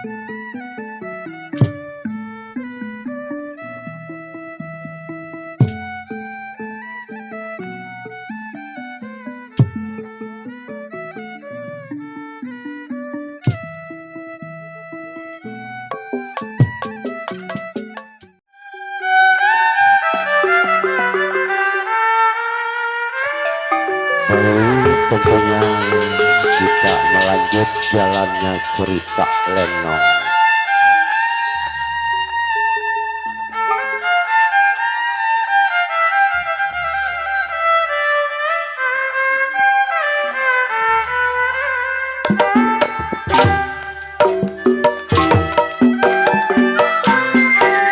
Tentunya kita melanjut jalannya cerita Lenong.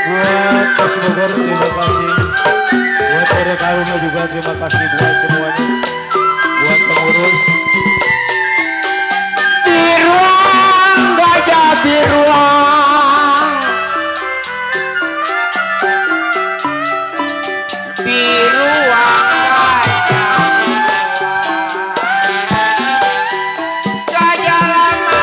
Buat Mas Bogor terima kasih, buat Tere Karuna juga terima kasih buat semuanya, buat pengurus. Biruang gajah biruang, biruang gajah lama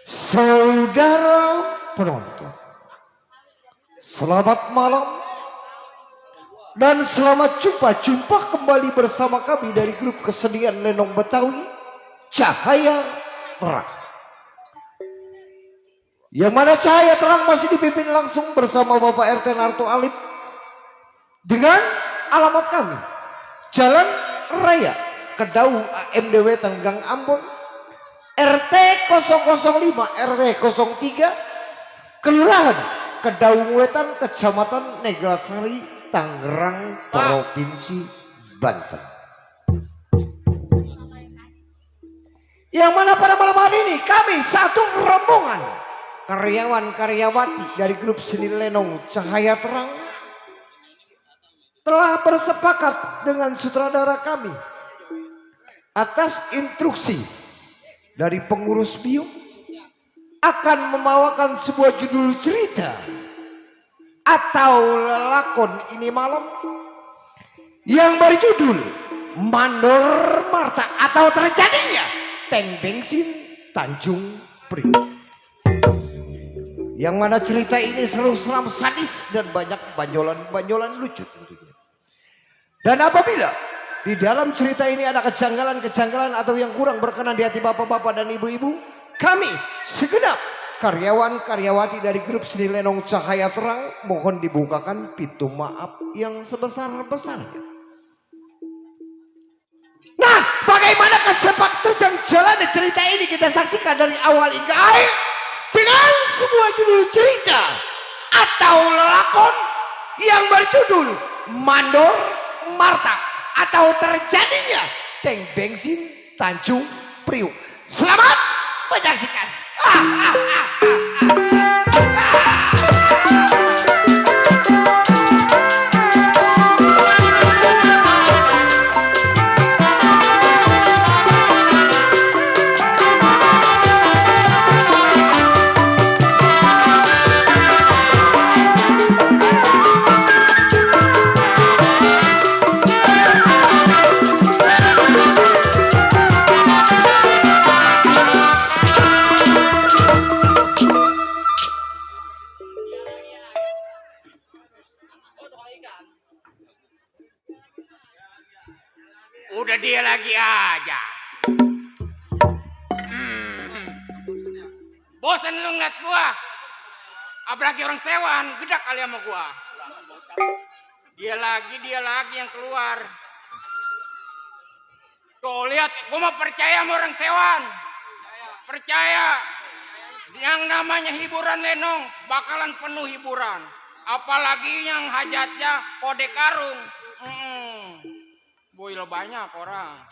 Saudara penonton, selamat malam dan selamat jumpa kembali bersama kami dari grup kesenian Lenong Betawi Cahaya Terang. Yang mana Cahaya Terang masih dipimpin langsung bersama Bapak RT Narto Alip dengan alamat kami Jalan Raya Kedau AMDW Tenggang Ambon, RT 005 RW 03 Kelurahan Kedau Wetan, Kecamatan Neglasari, Tangerang, Provinsi Banten. Yang mana pada malam hari ini kami satu rombongan karyawan-karyawati dari grup seni Lenong Cahaya Terang telah bersepakat dengan sutradara kami atas instruksi dari pengurus Biung akan membawakan sebuah judul cerita atau lelakon ini malam yang berjudul Mandor Marta atau terjadinya tank bensin Tanjung Priok. Yang mana cerita ini seru seram sadis dan banyak banyolan-banyolan lucu tentunya. Dan apabila di dalam cerita ini ada kejanggalan-kejanggalan atau yang kurang berkenan di hati bapak-bapak dan ibu-ibu, kami segenap karyawan-karyawati dari grup seni Lenong Cahaya Terang mohon dibukakan pintu maaf yang sebesar-besarnya. Nah, bagaimana sepak terjang jalan cerita ini kita saksikan dari awal hingga akhir dengan sebuah judul cerita atau lelakon yang berjudul Mandor Marta atau terjadinya tank bensin Tanjung Priuk. Selamat menyaksikan. Udah dia lagi aja. Bosan lu ngeliat gua. Apalagi orang sewan, gedak kali sama gua. Dia lagi yang keluar. Tuh lihat, gua mau percaya sama orang sewan. Percaya. Yang namanya hiburan Lenong bakalan penuh hiburan. Apalagi yang hajatnya kode karung. Boy lo banyak orang.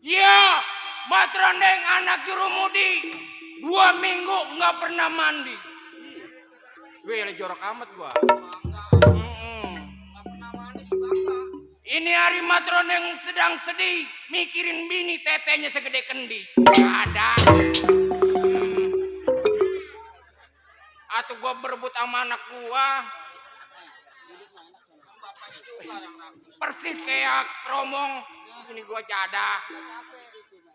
Iya, Matrondeng anak jurumudi 2 minggu nggak pernah mandi. Wih, jorok amat gua. Ini hari Matrondeng sedang sedih, mikirin bini tetenya segede kendi. Ada. Atau gua berebut sama anak gua. Persis kayak Kromong. Ini gua cadah.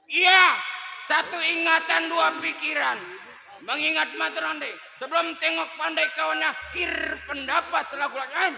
Iya, satu ingatan 2 pikiran. Mengingat Matrondeng sebelum tengok pandai kawannya kir pendapat selaku lakukan.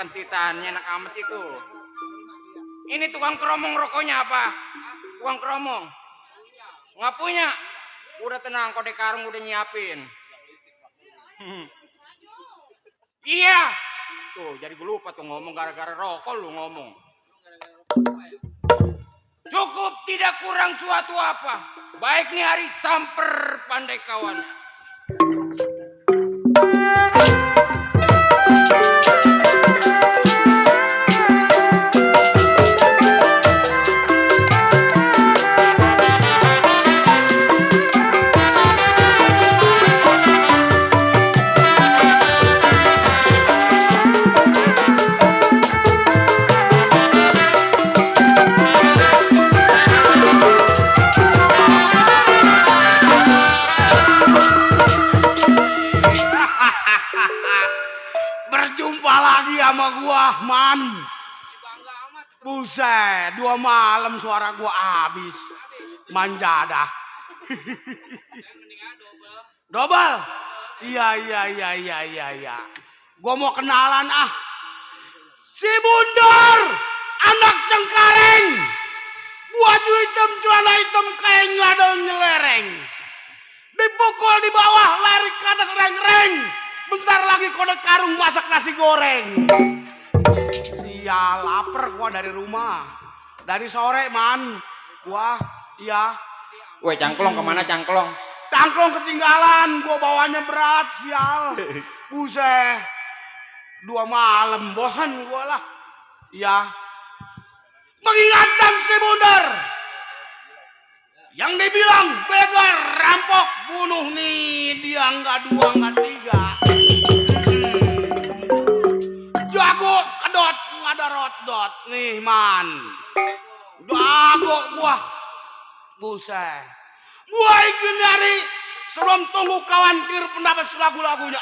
Kentitannya enak amat itu. Ini tukang keromong rokoknya apa? Tukang keromong. Nggak punya. Udah tenang, kode karung udah nyiapin. Iya. Tuh, jadi gue lupa tuh ngomong gara-gara rokok lu ngomong. Cukup tidak kurang suatu apa. Baik nih hari samper pandai kawan. Berjumpa lagi sama gua, Man. Buset, 2 malam suara gua habis. Manjadah. Dobel. Iya. Gua mau kenalan ah. Si Bundar, anak Cengkareng. Baju hitam, celana hitam, kayak ngadal nyelereng. Dipukul di bawah, lari ke atas reng-reng. Bentar lagi kode karung masak nasi goreng. Sial, lapar gua dari rumah. Dari sore, Man. Gua, iya. Weh, cangklong kemana cangklong? Cangklong ketinggalan, gua bawanya berat, sial. Buset. 2 malam, bosan gua lah. Iya. Mengingatkan si Bundar. Yang dibilang begal, rampok, bunuh nih. Dia nggak 2, nggak 3. Jago, kedot, nggak ada rot-dot. Nih, Man. Jago gua. Buset. Gua ingin nyari sebelum tunggu kawan kir pendapat lagu-lagunya.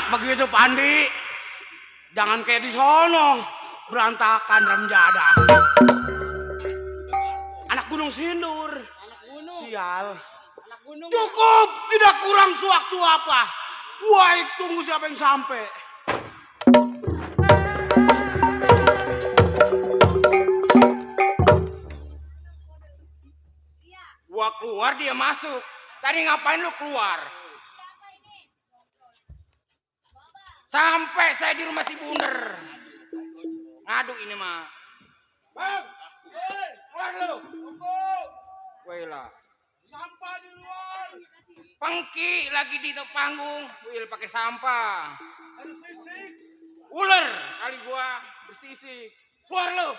Begitu Pandi, jangan kayak di sono, berantakan remjadah. Anak Gunung Sindur, sial. Cukup, tidak kurang sewaktu apa. Gua tunggu siapa yang sampai. Gua keluar, dia masuk. Tadi ngapain lu keluar? Sampai saya di rumah si Bundar. Ngadu ini mah. Bang, keluar lu. Wih lah. Sampah di luar. Pengki lagi di panggung. Wih pakai sampah. Harus sisik. Ular kali gua bersisik. Keluar lu.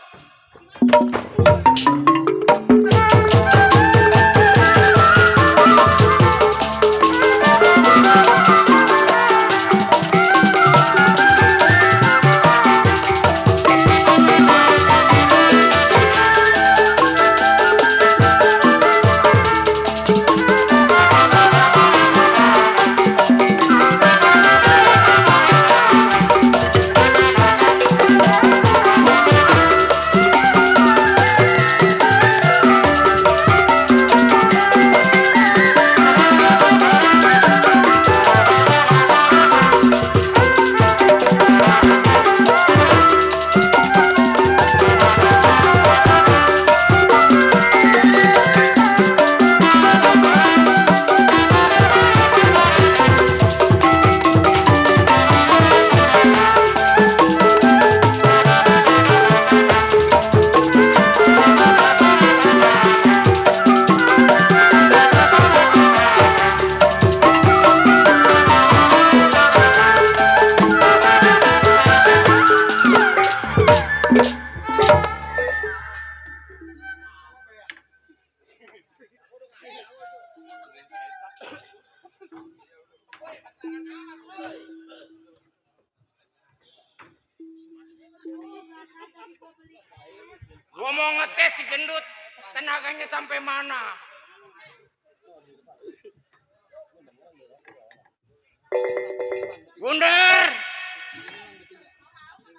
Gua mau ngetes si gendut tenaganya sampai mana. Bundar,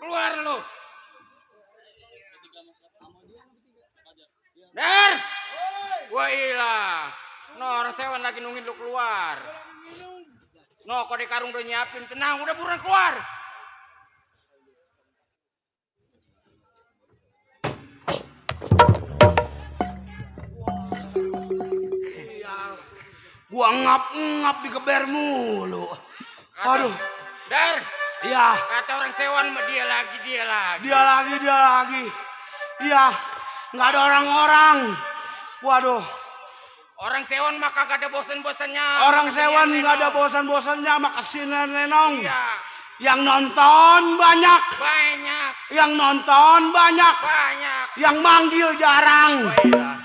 keluar lu. Dar, wah ilah. No, orang sewan lagi nungguin lu keluar. No, kode karung udah nyiapin, tenang, udah buruan keluar. Gua ngap-ngap dikeber mulu. Aduh. Dar, Iya. kata orang sewan mah dia lagi. Dia lagi. Iya. Nggak ada orang-orang. Waduh. Orang sewan mah kagak ada bosan-bosannya. Orang Kesenian sewan nggak ada Lenong. bosan-bosannya sama kesenian Lenong. Iya, Yang nonton banyak. banyak. Yang nonton banyak. Yang manggil jarang. Wah ilah.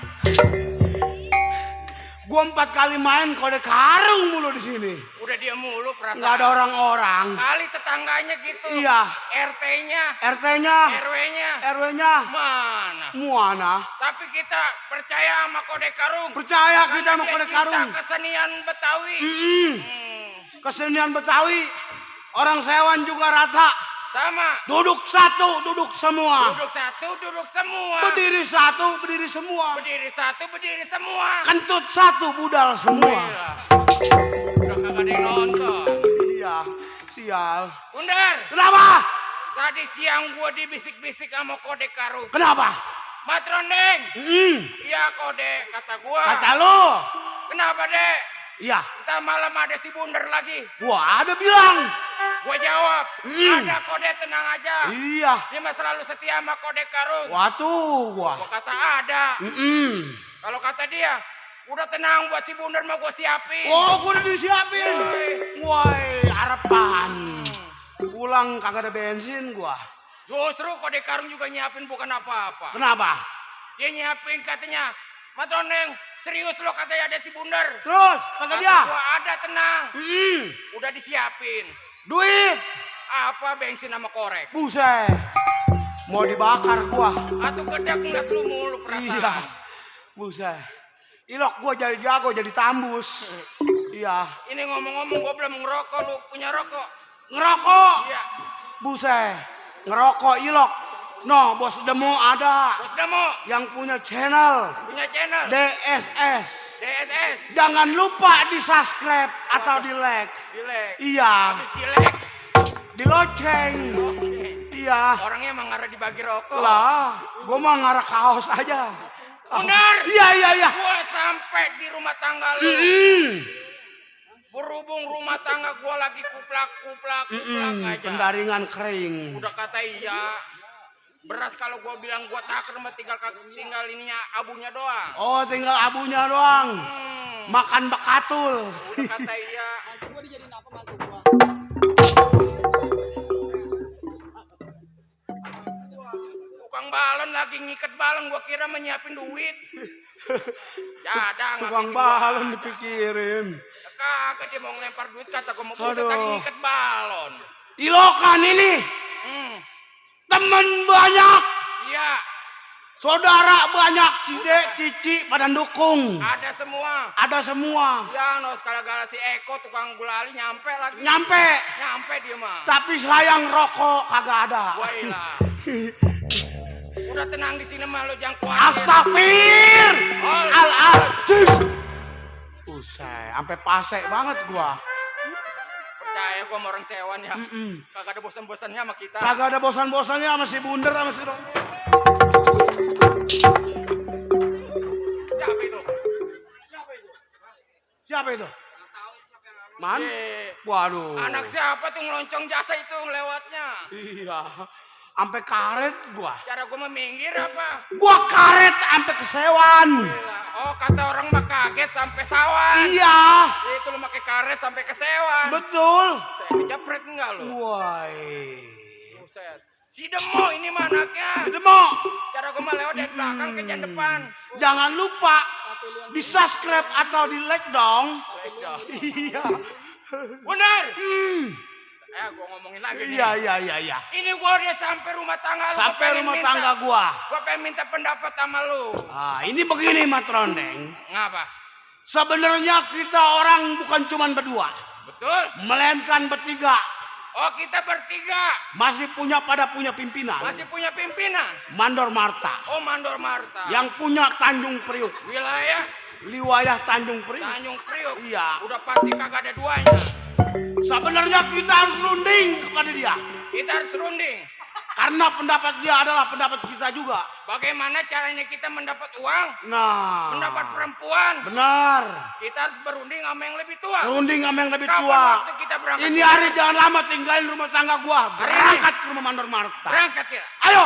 Gua 4 kali main kode karung mulu di sini. Udah dia mulu perasaan. Nggak ada orang-orang. Kali tetangganya gitu. Iya. RT-nya, RT-nya, RW-nya. RW-nya, Mana? muana. Tapi kita percaya sama kode karung. Percaya kita Karena sama dia kode cinta karung. kesenian Betawi. Mm-mm. Kesenian Betawi. Orang sewan juga rata. Sama. Duduk satu, duduk semua. Duduk satu, duduk semua. Berdiri satu, berdiri semua. Berdiri satu, berdiri semua. Kentut satu, budal semua. Gila. Udah kagak ada yang nonton. Iya, sial. Bundar, Kenapa? tadi siang gua dibisik-bisik sama kode karung. Kenapa? Matrondeng. Mm. Iya kode, kata gua. Kata lo. Kenapa dek? Iya. Ntar malam ada si Bundar lagi. Gua ada bilang. Gua jawab, ada kode, tenang aja. Iya. Dia mah selalu setia sama kode karung. Waduh, Gua gua. kata ada. Kalau kata dia, udah tenang buat si Bundar mah gua siapin. Oh, gua udah disiapin. Yoi. Woi, harapan. Pulang kagak ada bensin gua. Justru kode karung juga nyiapin bukan apa-apa. Kenapa? Dia nyiapin katanya, Matrondeng, serius lo katanya ada si Bundar. Terus, kata dia. Gua ada, tenang. Mm. Udah disiapin. Duit. Apa bensin sama korek? Buset. Mau dibakar gua. Atau gedak ngeliat lu mulu perasaan. Iya. Buset. Ilok gua jadi jago, jadi tambus. Iya. Ini ngomong-ngomong gua belum ngerokok, lu punya rokok? Ngerokok. Iya. Buset. Ngerokok ilok. No, Bos Demo ada. Bos Damo, Yang punya channel. punya channel DSS. DSS. Jangan lupa di subscribe atau di like. Dilek. Iya. Habis dilek. Di loceng. Oke. Iya. Orangnya emang ngarah dibagi rokok. Lah, gua mah ngarah kaos aja. Benar. Iya. Gua sampai di rumah tangga lu. Berhubung rumah tangga gua lagi kuplak aja. Pendaringan kering. Udah kata iya. Beras kalau gua bilang gua taker mah tinggal ininya abunya doang. Oh, tinggal abunya doang. Makan bakatul. Udah kata iya. Tukang balon lagi ngikat balon, gua kira menyiapin duit. Jadang. Tukang balon dipikirin. Kagak, dia mau ngelempar duit, kata gua mau buset Aduh. lagi ngikat balon. Ilokan ini temen banyak, Iya, saudara banyak, cide, cici pada dukung. ada semua. Ada semua. Ya, no segala-gala si Eko tukang gulali nyampe lagi. Nyampe. Nyampe dia mah. Tapi sayang rokok kagak ada. Wah ilah. Udah tenang di sini mah, lo jangan khawatir. Astagfir. Al-Azim. Usai, sampai pasek banget gua. Percaya gua sama orang sewan ya. Kagak ada bosan-bosannya sama kita. Kagak ada bosan-bosannya sama si Bundar sama si Rom. Siapa itu? Siapa itu? Man? Eh, Waduh. anak siapa tuh ngeloncong jasa itu lewatnya? Iya. Sampai karet gua. Cara gua meminggir apa? Gua karet sampai kesewan. Gila. Oh, kata orang mah kaget sampai sawan. Iya. Itu lu pakai karet sampai kesewan. Betul. Saya kejepret enggak lu? Woi. Buset. Si Demo ini mah anaknya. Demo. Cara gua mah lewat dari belakang ke jalan depan. Jangan lupa di subscribe atau di like dong. Baik dah. Iya. Benar. Hmm. Gua ngomongin lagi nih. Iya. Ini gua udah sampai rumah tangga lu. Sampai rumah tangga gua. Gua pengen minta pendapat sama lu. Ini begini Matrondeng. Ngapa? Sebenarnya kita orang bukan cuman berdua. Betul? Melainkan bertiga. Oh, kita bertiga. Masih punya pimpinan. Masih punya pimpinan. Mandor Marta. Oh, Mandor Marta. Yang punya Tanjung Priuk. Wilayah Tanjung Priuk. Tanjung Priuk. Iya. Udah pasti kagak ada duanya. Sebenarnya kita harus runding kepada dia. Kita harus runding. Karena pendapat dia adalah pendapat kita juga. Bagaimana caranya kita mendapat uang? Nah. Mendapat perempuan? Benar. Kita harus berunding sama yang lebih tua. Runding sama yang lebih Kapan tua. waktu kita berangkat? Ini hari jangan lama tinggalin rumah tangga gua. Hari Berangkat ke rumah Mandor Marta. Berangkat ya? Ayo.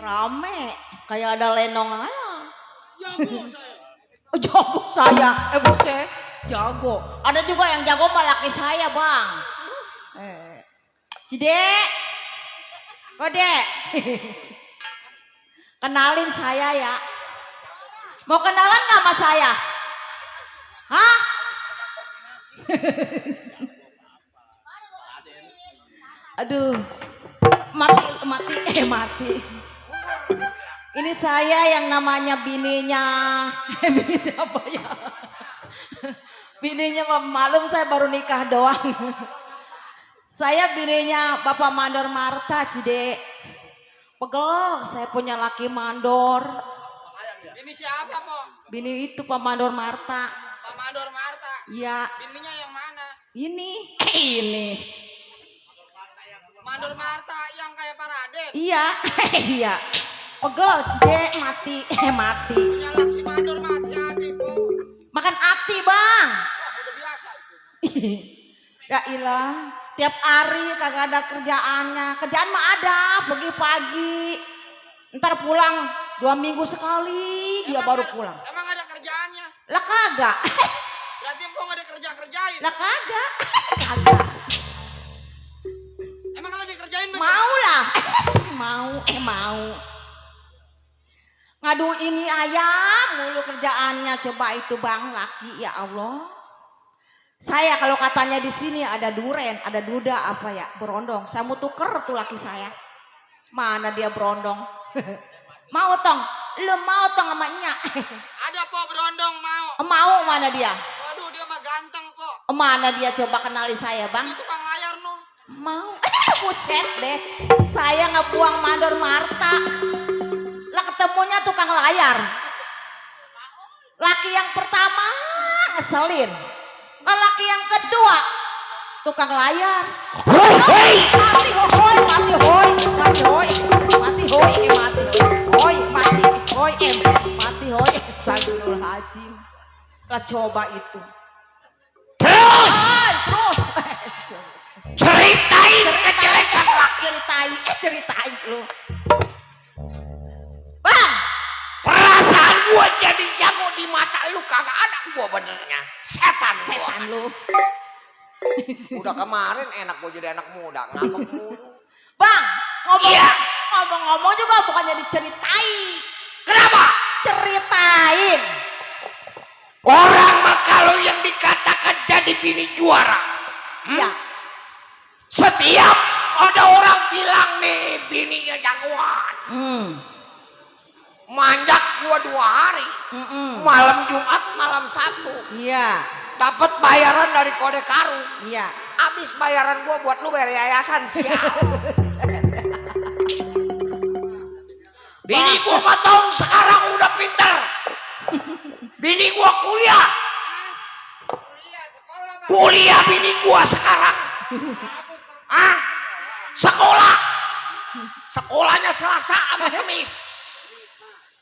Rame, kayak ada lenong aja. Jago saya. Oh, jago saya, buset, jago. Ada juga yang jago sama laki saya, Bang. Cidek, Kode, kenalin saya ya. Mau kenalan gak sama saya? Hah? Aduh, mati. Ini saya yang namanya bininya, bini siapa ya? Bininya malum saya baru nikah doang. Saya bininya Bapak Mandor Marta, Cide. Pegel, saya punya laki mandor. Bini siapa, Po? Bini itu Pak Mandor Marta. Pak Mandor Marta. Iya. Bininya yang mana? Ini. Mandor Marta yang kayak Pak Raden. Iya, iya. Pegel, Cide, mati. Punya laki mandor mati hati, Po. Makan ati, Bang. Wah, udah biasa itu. Ya ilah, tiap hari kagak ada kerjaannya. Kerjaan mah ada, pergi pagi. Ntar pulang 2 minggu sekali dia baru pulang. Emang ada kerjaannya? Lah kagak. Berarti Po nggak ada kerjain. Lah kagak. Kagak. Emang kalau dikerjain Mau lah. Mau. Ngadu ini ayam mulu kerjaannya, coba itu Bang laki, ya Allah. Saya kalau katanya di sini ada duren, ada duda apa ya, berondong. Saya mau tuker tuh laki saya. Mana dia berondong? Mau tong? Lu mau tong sama Nya? Ada, Po, berondong mau. Mau mana dia? Waduh, dia mah ganteng, Po. Mana dia, coba kenali saya Bang. Itu tukang layar nu. Mau. Buset deh. Saya ngebuang Mandor Marta. Lah ketemunya tukang layar. Laki yang pertama ngeselin. Nah, laki yang kedua tukang layar. Mati hoi. Astagfirullahaladzim. Lah coba itu. Terus. Ceritain lu. Bang, Perasaan gua jadi jago di mata lu kagak ada gua benernya. Setan lu. Udah kemarin enak gue jadi anak muda, ngambek mulu. Bang, ngomong-ngomong juga bukannya diceritain. Kenapa? Ceritain. Orang mah kalau yang dikatakan jadi bini juara. Iya. Setiap ada orang bilang nih bininya jagoan. Manjak gua 2 hari. Malam Jumat, malam Sabtu. Iya. Dapat bayaran dari Kode Karung. Iya. Abis bayaran gua buat lu bayar yayasan sial. Bini gua 4 tahun sekarang udah pinter. Bini gua kuliah. Kuliah bini gua sekarang. Sekolah. Sekolahnya Selasa sama Kamis.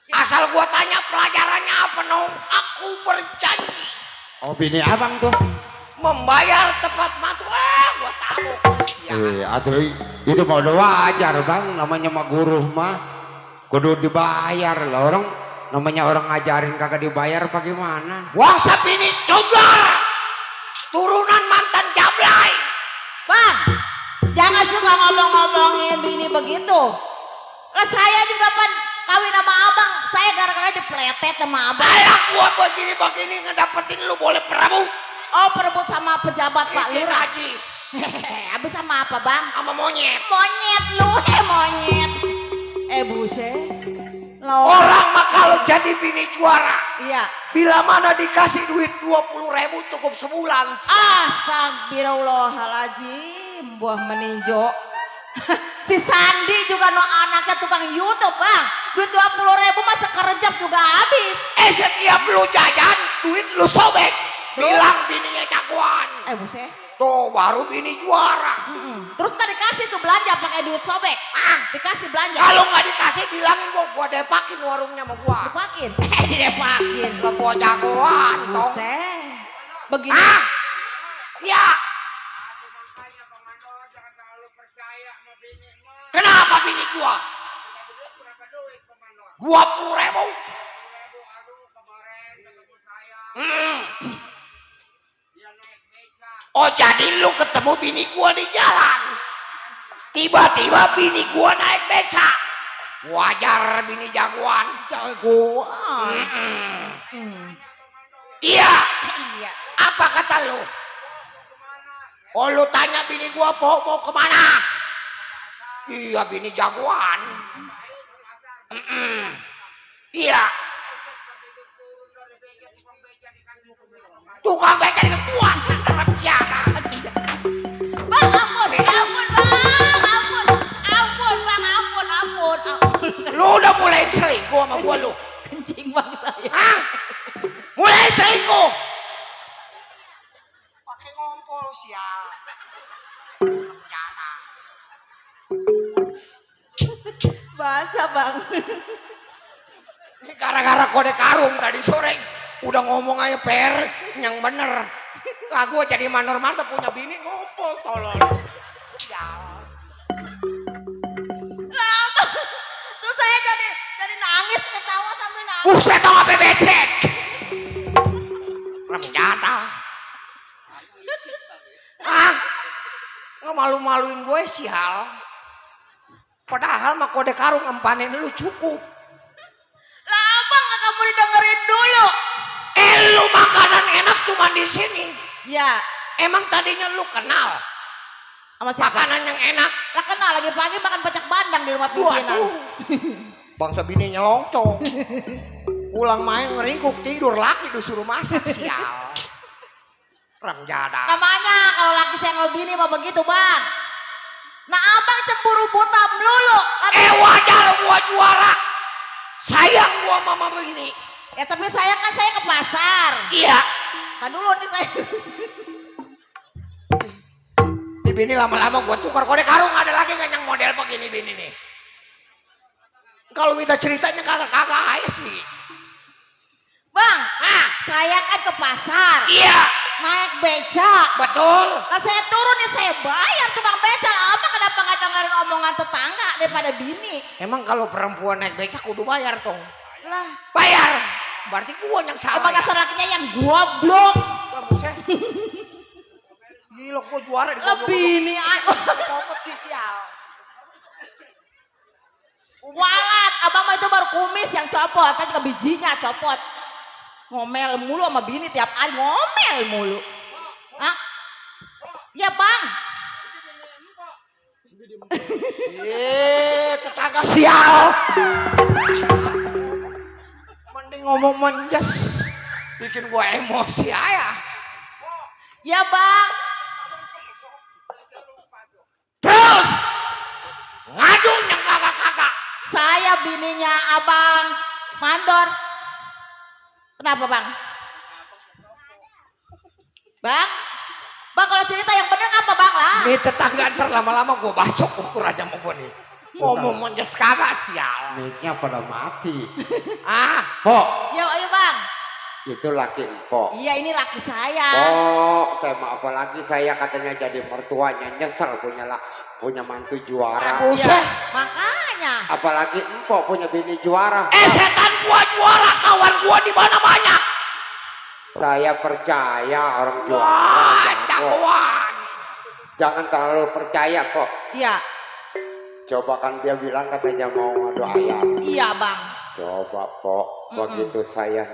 Asal gua tanya pelajarannya apa, Nong? Aku berjanji Oh bini abang tuh. membayar tepat waktu. Gua tahu. Atuh itu mau udah wajar bang, namanya mah guru mah kudu dibayar lah orang, namanya orang ngajarin kagak dibayar bagaimana? Wah, sapini coba. Turunan mantan jablay. Bang, jangan suka ngomong-ngomongin bini begitu. Lah saya juga pan kawin sama abang, saya gara-gara dipletet sama abang. Alah, gua begini-begini ngedapetin lu boleh perebut. Oh, perebut sama pejabat Pak Ini Lurah. najis. Habis sama apa bang? Sama monyet. Monyet lu, monyet. Buset. Orang mah kalau jadi bini juara, Iya. bila mana dikasih duit 20.000 cukup sebulan. Astagfirullahaladzim, buah meninjo. Si Sandi juga no anaknya tukang YouTube bang. Duit 20.000 mah sekerejap juga habis. Setiap lu jajan, duit lu sobek. Bilang bininya jagoan. Buset. Tuh baru bini juara. Terus tadi dikasih tuh belanja pakai duit sobek. Dikasih belanja. Kalau nggak dikasih bilangin gua depakin warungnya sama gua. Dipakin. Dipakin. Lah gua jagoan, tong. Buset. Begini. Ya. Kenapa bini gua? 20.000. Oh jadi lu ketemu bini gua di jalan. Tiba-tiba bini gua naik beca. Wajar bini jagoan. Jagoan. Iya. Iya. Apa kata lu? Oh lu tanya bini gua mau kemana? Iya bini jagoan. Iya. Tukang beca di kepuasan dalam siaga. Bang ampun bang, ampun. Lu udah mulai selingkuh sama gua lu. Kencing bang saya. Hah? Mulai selingkuh. Pakai ngompol sial. Bahasa bang. Ini gara-gara kode karung tadi sore udah ngomong aja per yang bener. Lah gua jadi manor mantep punya bini ngompol tolol. Sial. Lama. Terus saya jadi nangis ketawa sambil nangis. Buset tau apa besek. Remjata. Malu-maluin gue sial. Padahal mah kode karung empanin lu cukup. Lah abang nggak kamu didengerin dulu. Lu makanan enak cuma di sini. Ya. Emang tadinya lu kenal Sama siapa? makanan yang enak? Lah kenal lagi pagi makan pecak bandang di rumah pimpinan. Waduh. Bangsa bininya loncong. Pulang main ngeringkuk tidur laki disuruh masak sial. Orang jada. Namanya kalau laki saya sama bini mah begitu bang. Nah abang cemburu buta melulu. Wajar gua juara. Sayang gua mama begini. Ya tapi saya ke pasar. Iya. Nah dulu nih saya. Di bini lama-lama gua tukar kode karung ada lagi kan yang model begini bini nih. Kalau minta ceritanya kagak-kagak aja sih. Bang, saya kan ke pasar. Iya. Naik beca. Betul. Nah saya turun nih saya bayar tukang beca lah. Abang kenapa nggak dengerin omongan tetangga daripada bini? Emang kalau perempuan naik becak kudu bayar tong. Lah. Bayar. Berarti gua yang salah. Emang dasar lakinya yang goblok. Gila gua juara di Lebih ini copot sih sial. walat. Abang mah itu baru kumis yang copot. Tadi ke bijinya copot. Ngomel mulu sama bini tiap hari ngomel mulu. Hah? Ya bang. Tetangga sial. Mending ngomong menjes. Bikin gua emosi aja. Ya bang. Terus ngadu yang kakak-kakak. Saya bininya abang mandor. Kenapa bang? Bang? Bang kalau cerita yang bener apa bang lah? Nih tetangga ntar lama-lama gua bacok ukur aja sama gua nih. Ngomong monjes kagak sial. Mic-nya pada mati. Ah, Pok, Ya ayo bang. itu laki empok. Iya ini laki saya. Oh, saya mau apa lagi, saya katanya jadi mertuanya nyesel punya mantu juara. buset. Makanya. Apalagi empok punya bini juara. Setan gua juara, kawan gua di mana banyak. Saya percaya orang juara. Wah, jago. jagoan. Jangan terlalu percaya kok. Iya. Coba kan dia bilang katanya mau ngadu ayam. Iya bang. Coba Pok, begitu saya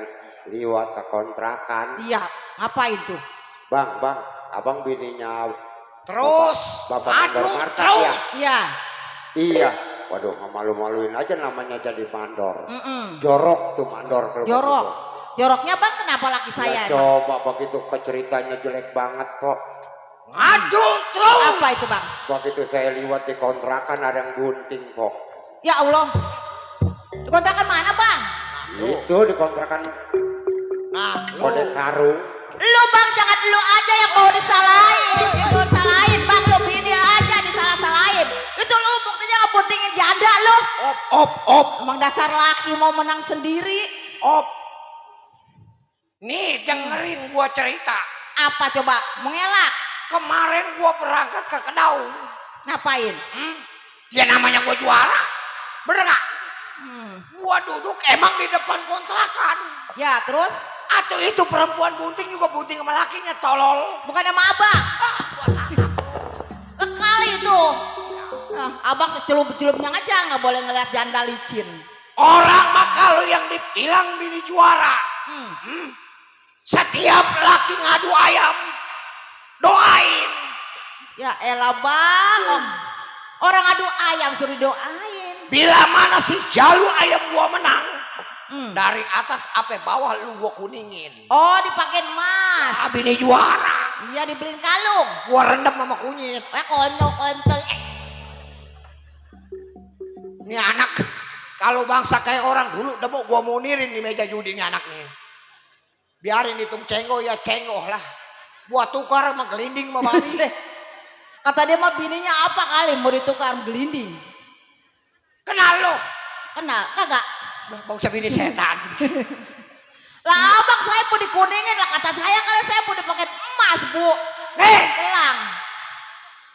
liwat ke kontrakan. Iya. Ngapain tuh? Bang, abang bininya Terus, Bapak aduh, Mandor Marta ya? terus. Iya. Iya. Waduh, malu-maluin aja namanya jadi mandor. Jorok tuh mandor. kalau Jorok. begitu. Joroknya bang kenapa laki Ya, saya? emang? coba begitu ceritanya jelek banget Pok. Aduh, terus. Apa itu bang? Begitu saya liwat di kontrakan ada yang gunting Pok. Ya Allah. Di kontrakan mana bang? Itu di kontrakan Nah, lu. kode karung. Lu bang jangan lu aja yang mau disalahin. Yang mau disalahin bang lu bini aja disalah-salahin. Itu lu buktinya ngepuntingin janda lu. Op. Emang dasar laki mau menang sendiri. Op. Nih, dengerin gua cerita. Apa coba? Mengelak. Kemarin gua berangkat ke Kedaung. Ngapain? Ya namanya gua juara. Bener gak? Hmm. Gua duduk emang di depan kontrakan. Ya terus? Atau itu perempuan bunting juga bunting sama lakinya tolol. Bukan sama abang. Lekali itu. Abang secelup-celupnya aja nggak boleh ngeliat janda licin. Orang mah kalau yang dibilang bini juara. Setiap laki ngadu ayam. Doain. Ya elah bang. Orang adu ayam suruh doain. Bila mana si Jalu ayam gua menang. Hmm. Dari atas apa bawah lu gua kuningin. Oh dipakein emas. Bini juara. Iya dibeliin kalung. Gua rendam sama kunyit. Kontol. Ini anak kalau bangsa kayak orang dulu demo gua mau nirin di meja judi ini anak nih. Biarin hitung cenggoh ya cenggoh lah. Gua tukar sama gelinding sama bani. Kata dia mah bininya apa kali mau ditukar gelinding. Kenal lo. Kenal kagak? Bangsa bini setan. Lah abang saya pun dikuningin lah kata saya kalau saya pun dipakai emas bu. Nih, Gelang.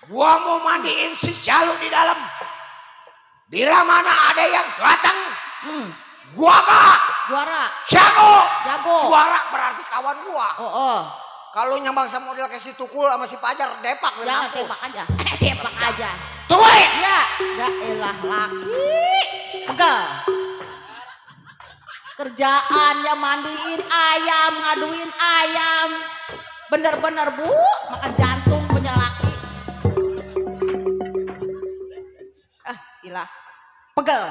gua mau mandiin si Jalu di dalam. Bila mana ada yang datang, gua kah? Juara. Jago. Juara berarti kawan gua. Oh. Kalau nyambang sama model kayak si Tukul sama si Pajar, depak. Jangan tembak aja. Tembak aja. Tungguin. Ya elah laki. Pegel. Kerjaannya mandiin ayam, ngaduin ayam. Bener-bener bu, makan jantung punya laki. Gila. Pegel.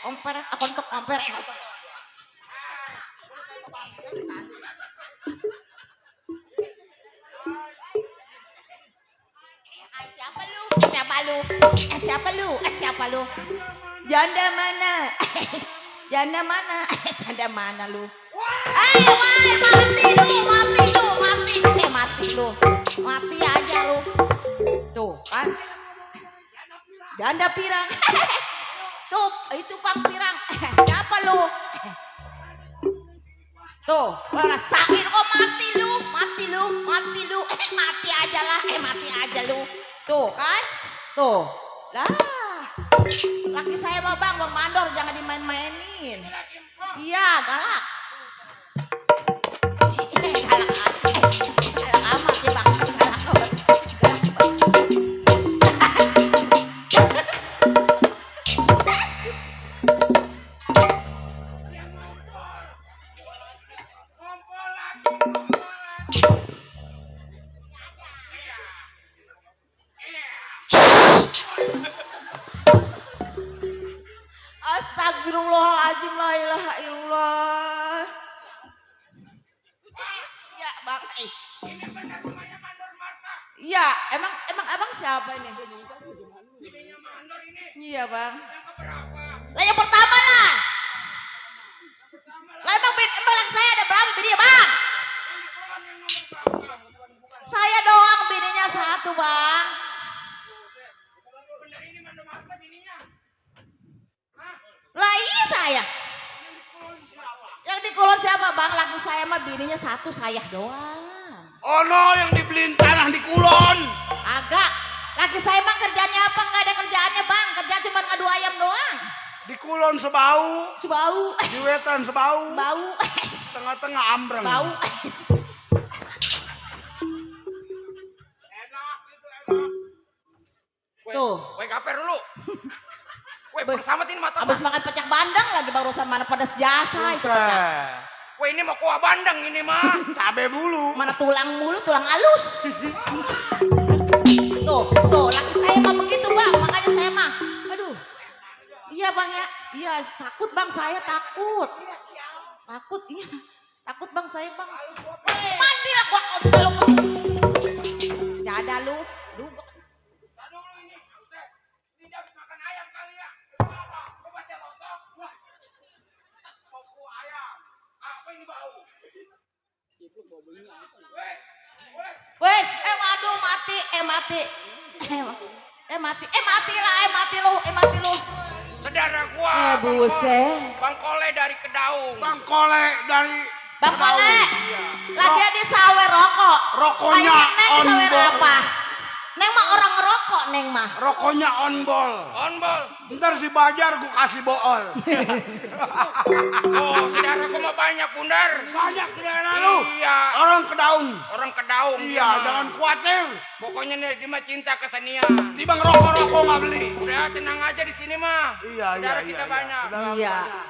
Komper, komper. Siapa lu? Janda mana? Janda mana lu? Ayo, mati lu. Mati aja lu. Tuh kan. Janda pirang. Tuh, itu Bang Pirang. Siapa lu? Tuh, rasain kok mati lu. Mati aja lu. Tuh kan? Tuh. Lah. Laki saya mah Bang Mandor jangan dimain-mainin. Iya, galak. Galak amat ya Bang. Galak amat. Astagfirullahaladzim, la ilaha illallah. Ya Bang, Iya, emang abang siapa ini? Iya Bang. Lah yang pertama lah. Lah emang saya ada berapa bini Bang? Saya doang bininya satu Bang. saya. Yang di Kulon siapa bang? Laki saya mah bininya satu, saya doang. Ono yang dibeliin tanah di Kulon. Agak. Laki saya mah kerjanya apa? Nggak ada kerjaannya bang. Kerja cuma ngadu ayam doang. Di Kulon sebau. Sebau. Di Wetan sebau. Sebau. Tengah-tengah ambreng. Bau. Tuh. Woi kaper dulu. Woi persamatin mata. Abis makan pecak bandeng lagi barusan mana pedas jasa itu pecak. Woi ini mau kuah bandeng ini mah. Cabe bulu. Mana tulang mulu, tulang halus. Tuh, laki saya mah begitu bang, makanya saya mah, aduh, iya bang ya, iya takut bang, saya takut, iya, takut bang saya bang, mati lah gua kontol, gak ada lu, Ini dia habis makan ayam kali ya. Kok baca lontong? Wah. Mau kuah ayam. Apa ini bau? weh, waduh mati lu, Saudara gua. buset. Bang Kole dari Kedaung. Bang Kole dari Bang Kole, lagi di sawer rokok, Rokoknya lagi neng on sawer ball. apa? Neng mah orang ngerokok neng mah. Rokoknya on ball. On ball. Ntar si Bajar gua kasih bool. Oh, saudara gua mah banyak bundar. Banyak di daerah lu. Iya. Orang Kedaung. Orang Kedaung. dia Iya, mah. jangan khawatir. Pokoknya nih dia mah cinta kesenian. Tibang rokok-rokok nggak beli. Udah tenang aja di sini mah. Iya, Saudara iya, kita iya, banyak. Saudara Iya. banyak.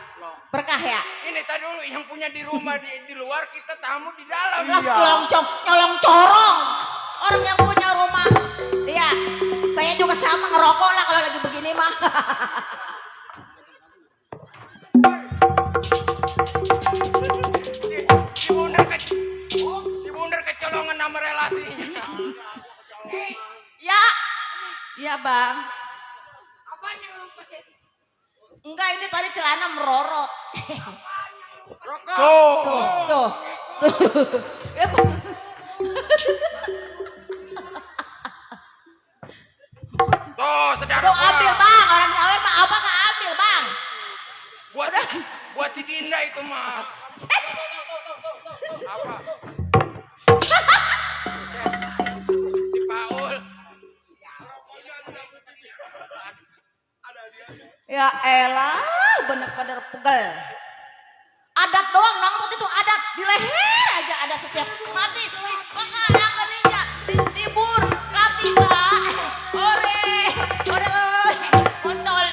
Berkah ya. Ini tadi dulu yang punya di rumah di luar, kita tamu di dalam. Las nyolong corong. Orang yang punya rumah. Iya. Saya juga sama ngerokok lah kalau lagi begini mah. Si bundar kecolongan nama relasinya. Ya. Iya bang. Enggak ini tadi celana merorot. Rokok. Tuh. Tuh, saudara Tuh gua. ambil bang. Orang Jawa mah apa nggak ambil bang? Buat si Dinda itu mah. Apa? Si Paul. Ya elah, bener-bener pegel. Adat doang nongkrong itu adat di leher aja ada setiap mati. Makanya keninja tibur latiba. Ore, kontol.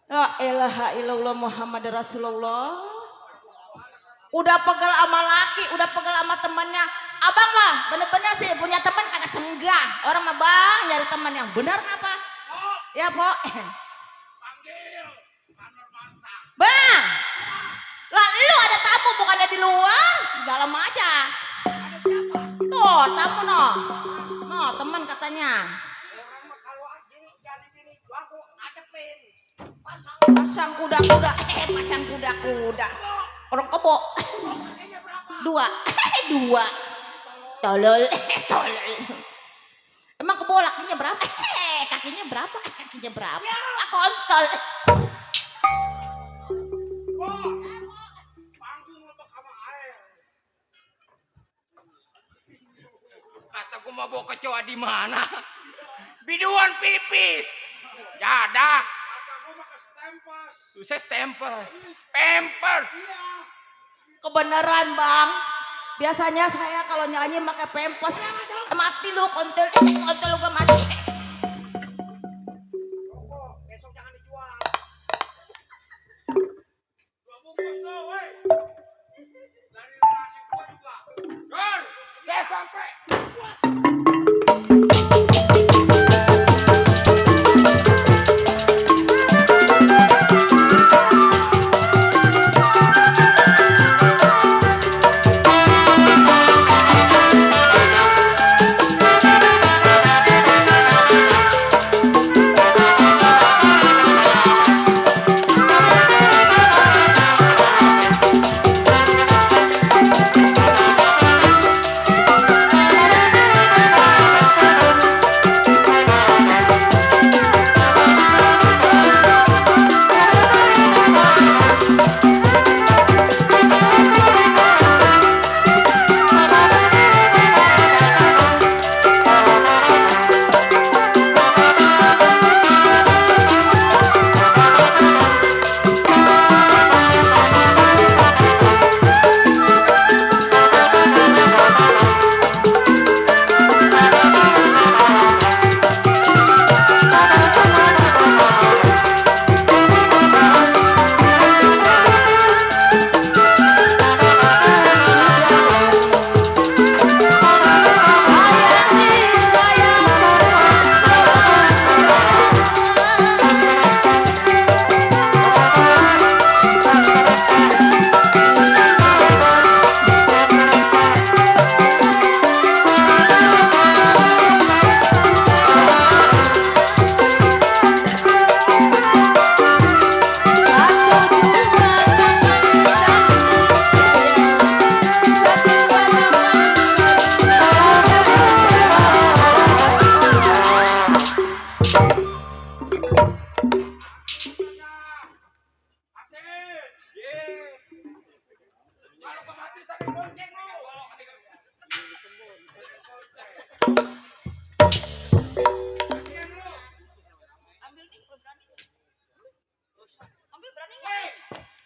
La ilaha illallah Muhammad Rasulullah. Udah pegel sama laki, udah pegel sama temannya. Abang mah bener-bener sih punya teman kagak senggah. Orang mah bang nyari teman yang benar apa? Ya po. Bang, lah lu ada tamu bukannya di luar, di dalam aja. Tuh tamu no, teman katanya. Pasang kuda-kuda, pasang kuda-kuda. Orang kebo. Dua. Tolol. Emang kebo lakinya berapa? Kakinya berapa? Kontol. Kata gua mau bawa kecoa di mana? Biduan pipis. Ya dah. Saya stempes. Pampers. Kebenaran bang. Biasanya saya kalau nyanyi pakai pempes. Mati lu kontol lu gak mati. Besok jangan dijual. Dari nasi gua juga. Jor, saya sampai.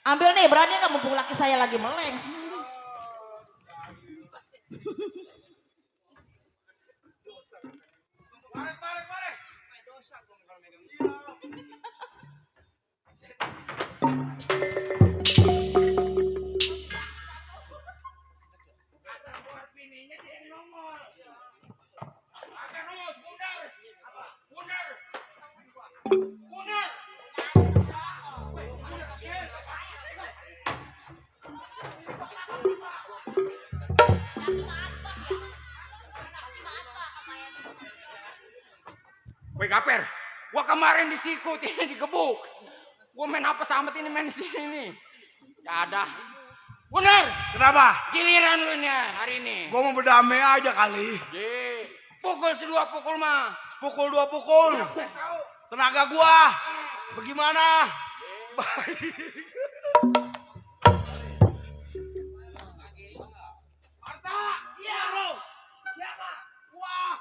Ambil nih, berani nggak mumpung laki saya lagi meleng. Woi Gaper, gua kemarin disikut ini digebuk. Gua main apa sama ini main di sini nih. Gak ada. Bener. Kenapa? Giliran lu nih hari ini. Gua mau berdamai aja kali. Ye. Pukul sedua pukul mah. Pukul 2 pukul. Tenaga gua. Bagaimana? Baik. Marta, iya lo. Siapa? Wah.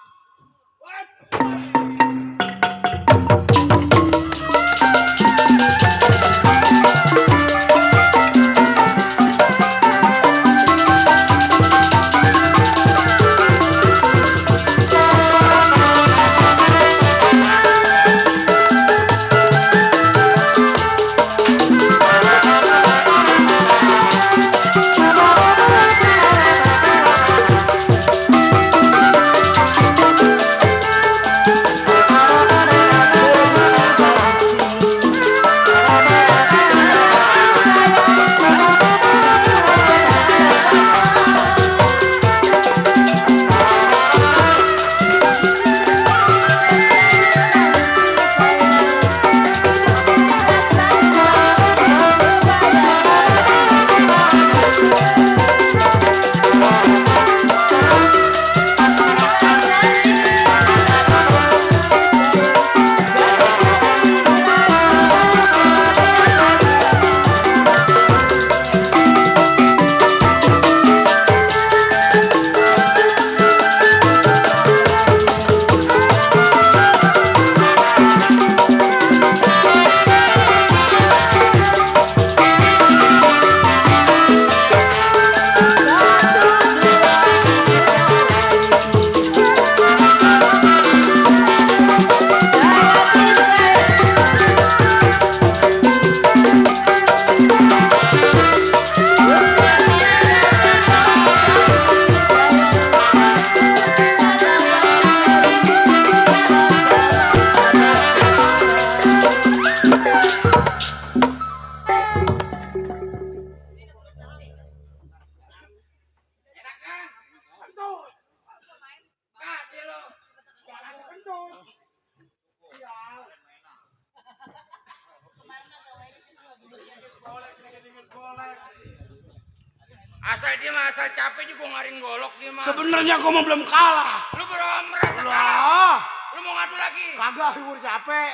Asal dia mah asal capek juga ngarin golok dia mah. Sebenarnya gua mah belum kalah. Lu belum merasa kalah. Lah, Lu mau ngadu lagi? kagak gua capek.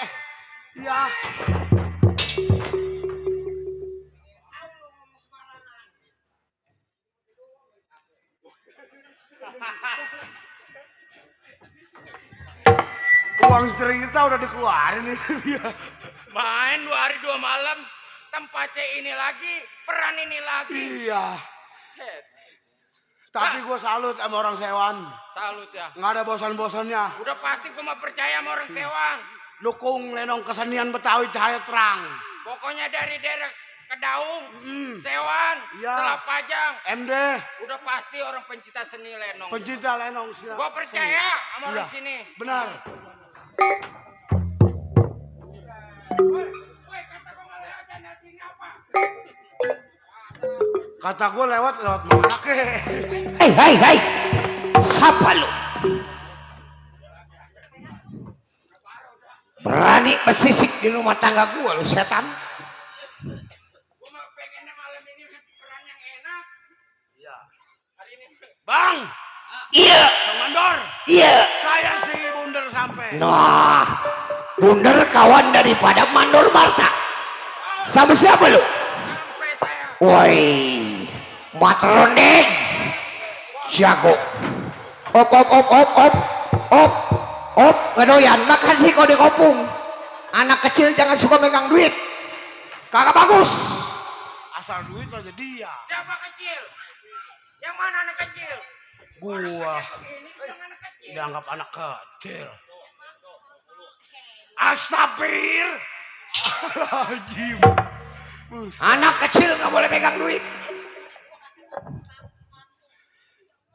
Iya. Uang cerita udah dikeluarin itu dia. Main 2 hari 2 malam, tempatnya ini lagi, peran ini lagi. Iya. Set. Tapi gue salut sama orang Sewan. Salut ya. Nggak ada bosan-bosannya. Udah pasti gue mah percaya sama orang Sewan. Dukung Lenong kesenian Betawi Cahaya Terang. Pokoknya dari daerah Kedaung, Sewan, Iya. Selapajang, MD, udah pasti orang pencinta seni Lenong. pencinta Lenong. Gue percaya sama orang Iya. sini. Benar. Woi, kata gue nggak lewat channel sini apa? Kata gue lewat mana ke? Hai, siapa lu? Berani mesisik di rumah tangga gua lu setan. Gue mah pengennya malam ini peran yang enak. Iya. Hari ini. Bang, Iya, Bang Mandor, iya. saya si Bunder sampai. Nah, Bunder kawan daripada Mandor Marta. Sama siapa lu? Sampai saya. Woi, Matrondeng. Jago. Op, ngedoyan. Makasih kode kopung. Anak kecil jangan suka megang duit. Kagak bagus. Asal duit aja dia. Siapa kecil? Yang mana anak kecil? Gua Ini yang anak kecil. dianggap anak kecil. Astagfir. Alajim. Anak kecil nggak boleh pegang duit.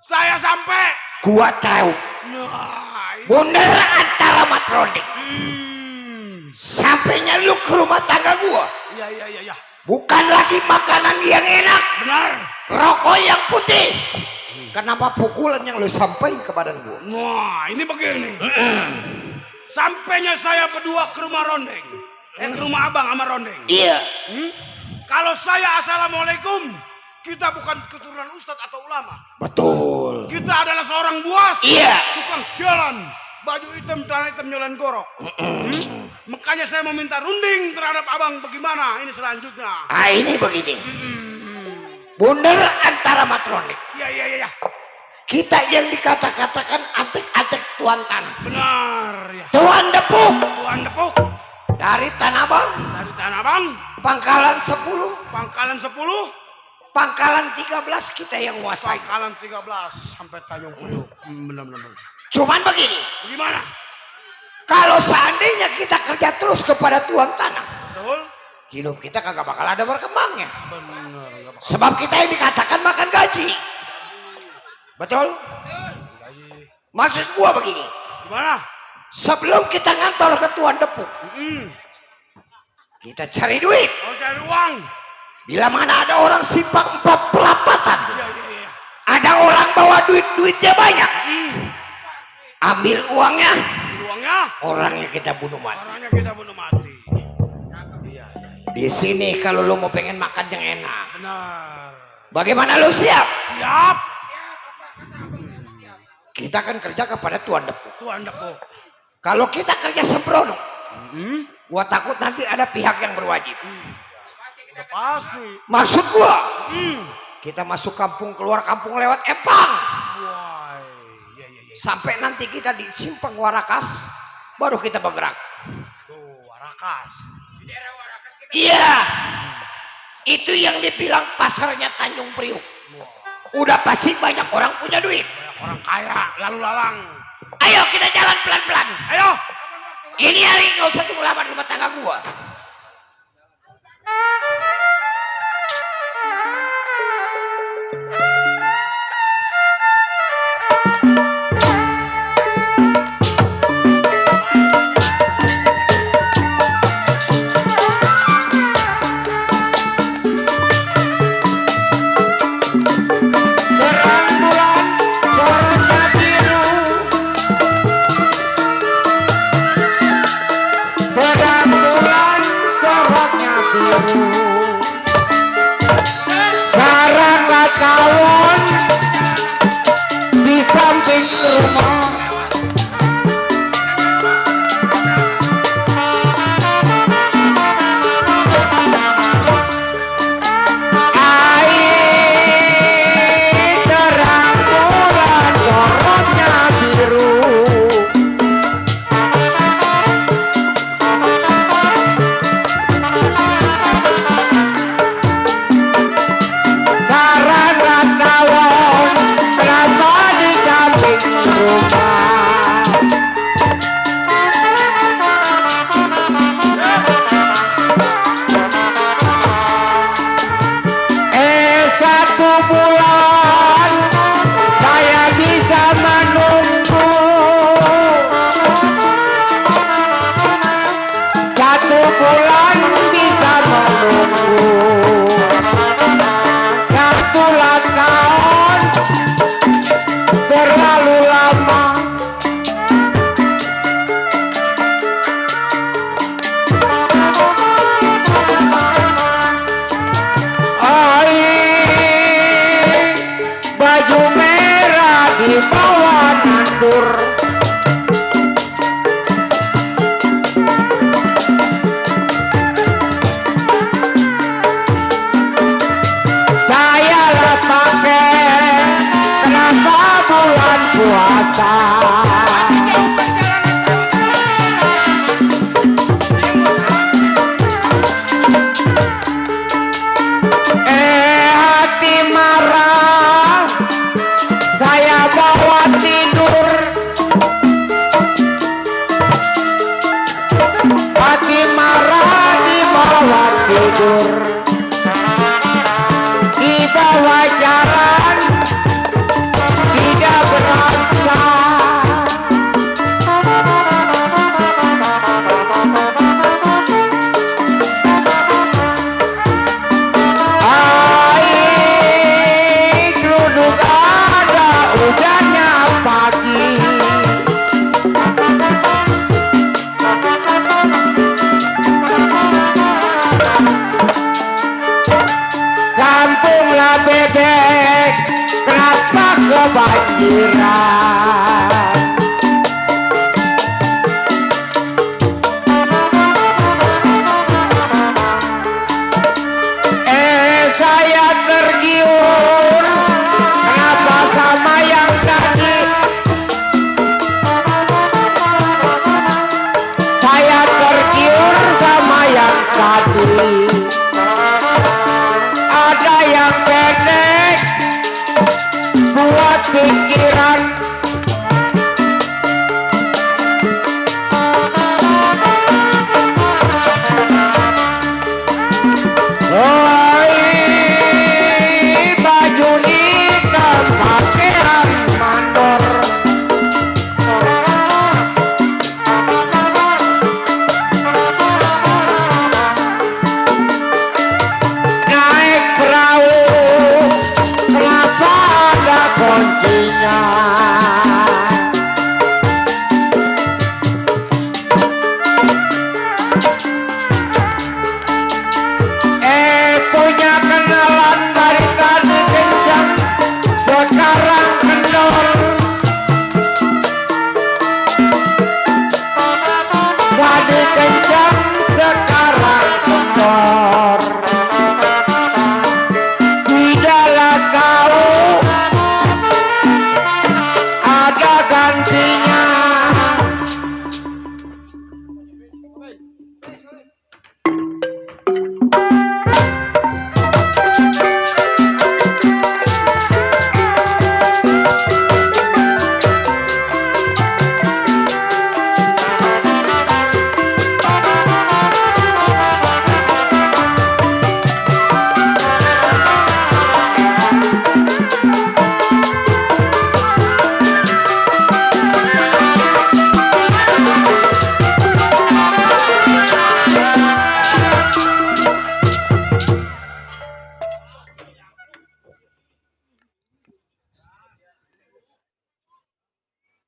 Saya sampai. Gua tahu. Nah, ini. Bundar antara matronik. Sampainya lu ke rumah tangga gua. Iya. Bukan lagi makanan yang enak. Benar. Rokok yang putih. Kenapa pukulan yang lu sampaikan ke badan gua? Nah, ini begini. Sampainya saya berdua ke rumah Rondeng. Ke rumah abang sama Rondeng. Iya. Kalau saya assalamualaikum, kita bukan keturunan ustadz atau ulama. Betul. Kita adalah seorang buas. Iya. Tukang jalan. Baju hitam, celana hitam, jalan gorok. Makanya saya meminta runding terhadap abang bagaimana ini selanjutnya. Ah ini begini. Bundar antara matronik. Iya. Kita yang dikata-katakan antek-antek tuan tanah. Benar ya. Tuan Depuk. Tuan Depuk Dari Tanah Abang. dari Tanah Abang. Pangkalan 10. Pangkalan 10. Pangkalan 13 kita yang nguasai. Pangkalan 13 sampai Tanjung Priok. Benar. Cuman begini. Bagaimana? Kalau seandainya kita kerja terus kepada tuan tanah. Betul? Hidup kita kagak bakal ada berkembangnya. Benar. Nggak bakal Sebab kita yang dikatakan makan gaji. Betul? gaji. Maksud gua begini. Gimana? Sebelum kita ngantor ke tuan Depuk. Kita cari duit. Mau cari uang. Bila mana ada orang simpang 4 pelapatan. Iya. Ada orang bawa duitnya banyak. Ambil uangnya. Uangnya. Orangnya kita bunuh mati. Orangnya kita bunuh mati. Iya. Di sini kalau lu mau pengen makan yang enak. Benar. Bagaimana lu siap? Siap. Kita akan kerja kepada tuan Depuk. Tuan Depuk. Kalau kita kerja sembrono, gua takut nanti ada pihak yang berwajib. Udah pasti. Maksud gua, kita masuk kampung keluar kampung lewat Empang. Wah. Iya. Sampai nanti kita di Simpang Warakas, baru kita bergerak. Tuh, Warakas. Iya, itu yang dibilang pasarnya Tanjung Priok. Udah pasti banyak orang punya duit. Banyak orang kaya, lalu lalang. Ayo kita jalan pelan-pelan. Ayo. Ini hari nggak usah tunggu lama di rumah tangga gua. Terang bulan, sorotnya biru. Terang bulan, tidur di bawah jalan tidak berasa. Air geruduk ada hujannya pagi. Kampunglah bebek, kenapa kebanjiran? Saya tergiur, kenapa sama yang tadi? Saya tergiur sama yang tadi. Ada yang pendek buat pikiran. Oi, baju hitam pakaian mandor. Naik perahu, kenapa ada kuncinya? Punya kenalan dari tadi kencang, sekarang kendor. Tadi kencang, sekarang kendor. Tidaklah kau ada gantinya.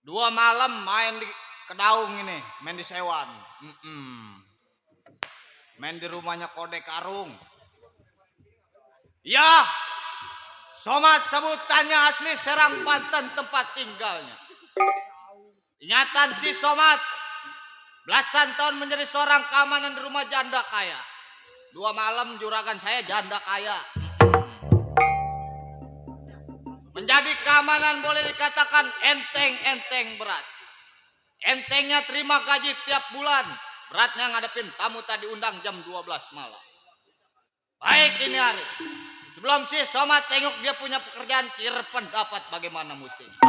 Dua malam main di Kedaung ini, main di Sewan. Main di rumahnya Kode Karung. Ya, Somad sebutannya asli Serang Banten tempat tinggalnya. Ingatan si Somad, belasan tahun menjadi seorang keamanan di rumah janda kaya. Dua malam juragan saya janda kaya. Menjadi keamanan boleh dikatakan enteng-enteng berat. Entengnya terima gaji tiap bulan. Beratnya ngadepin tamu tadi undang jam 12 malam. Baik ini hari. Sebelum si Somad tengok dia punya pekerjaan, kira pendapat bagaimana mestinya.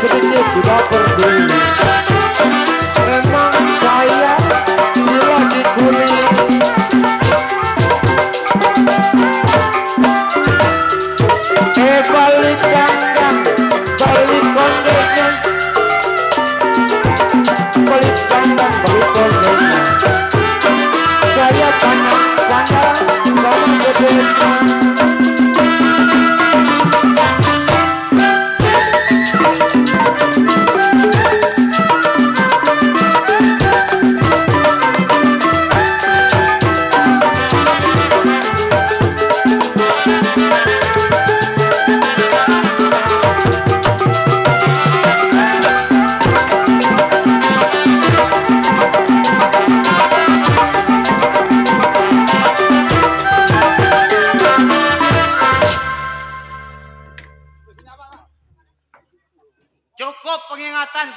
Sedikit tidak peduli. Memang saya si lagi kuning. Balik kandang, balik kondenya. Balik kandang, balik kondenya. Saya pandang-pandang sama gedenya.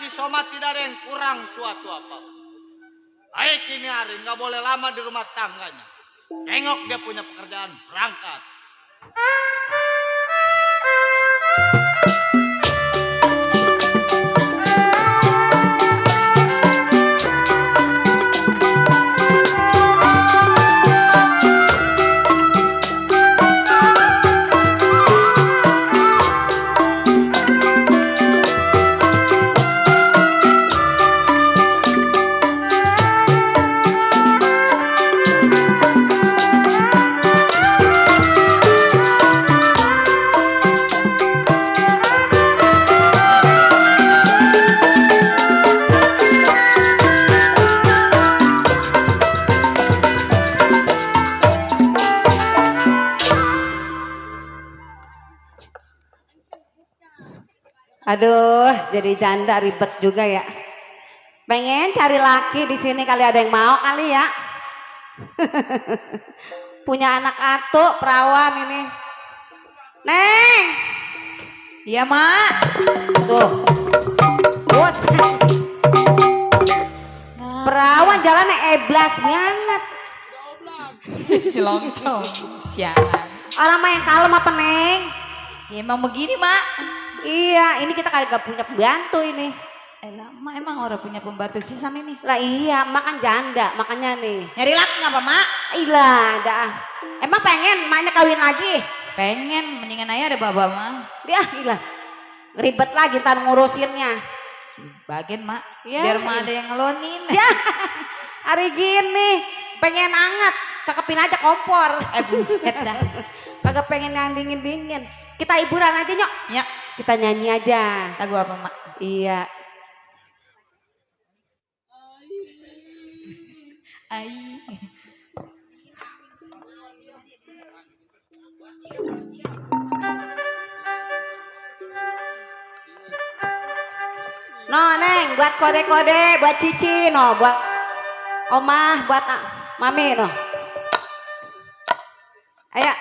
si Somad tidak ada yang kurang suatu apa. Baik ini hari nggak boleh lama di rumah tangganya. Tengok dia punya pekerjaan, berangkat. Aduh, jadi janda ribet juga ya. Pengen cari laki di sini kali ada yang mau kali ya. Punya anak atuk perawan ini. Neng. Iya, Mak. Tuh. Bos. Perawan jalannya eblas banget. Loncong, sialan. Orang mah yang kalem apa, Neng? Ya emang begini, Mak. Iya, ini kita kagak punya pembantu ini. Mak emang orang punya pembantu pisan ini. Lah iya, makan janda, makanya nih. Nyari laki ngapa, Mak? Ilah, dah. Emang pengen maknya kawin lagi? Pengen, mendingan aja ada baba mah. Dia ilah. Ribet lagi ntar ngurusinnya. Bagian, Mak. Ya, Biar Mak ada yang ngelonin. Ya, hari gini pengen anget, kekepin aja kompor. Buset dah. Kagak pengen yang dingin-dingin. Kita hiburan aja, Nyok. Ya, Kita nyanyi aja. lagu apa, Mak? Iya. Ai. No, Neng, buat kode-kode, buat Cici, no, buat Omah, buat Mami, no. Ayo.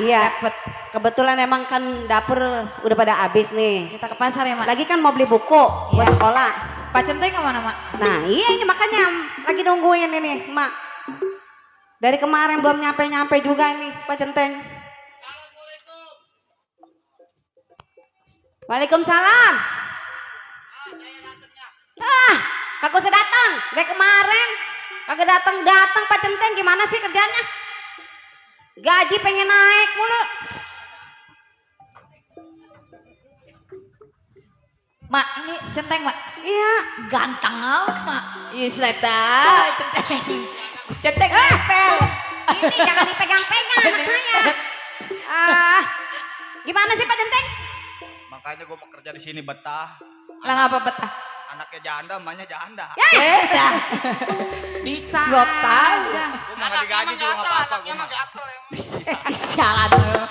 Iya. Dapet. Kebetulan emang kan dapur udah pada habis nih. Kita ke pasar ya, Mak. Lagi kan mau beli buku buat Iya. sekolah. Pak Centeng kemana, Mak? Nah iya ini makanya lagi nungguin ini Mak. Dari kemarin belum nyampe-nyampe juga nih Pak Centeng. Waalaikumsalam. Kagak usah datang. Dari kemarin kagak datang Pak Centeng, gimana sih kerjanya? Gaji pengen naik mulu. Mak, ini Centeng, Mak. Iya. Ganteng amat, Mak. Iya, tahu Centeng. Centeng nempel. Ini jangan dipegang-pegang anak saya. Gimana sih Pak Centeng? Makanya gue mau kerja di sini betah. Lah ngapa betah? Anaknya janda, emaknya janda. Ya. Beda. Bisa. Gua tahu. aja. Gue mau nggak digaji juga nggak apa-apa. Gue mah. Sialan lu.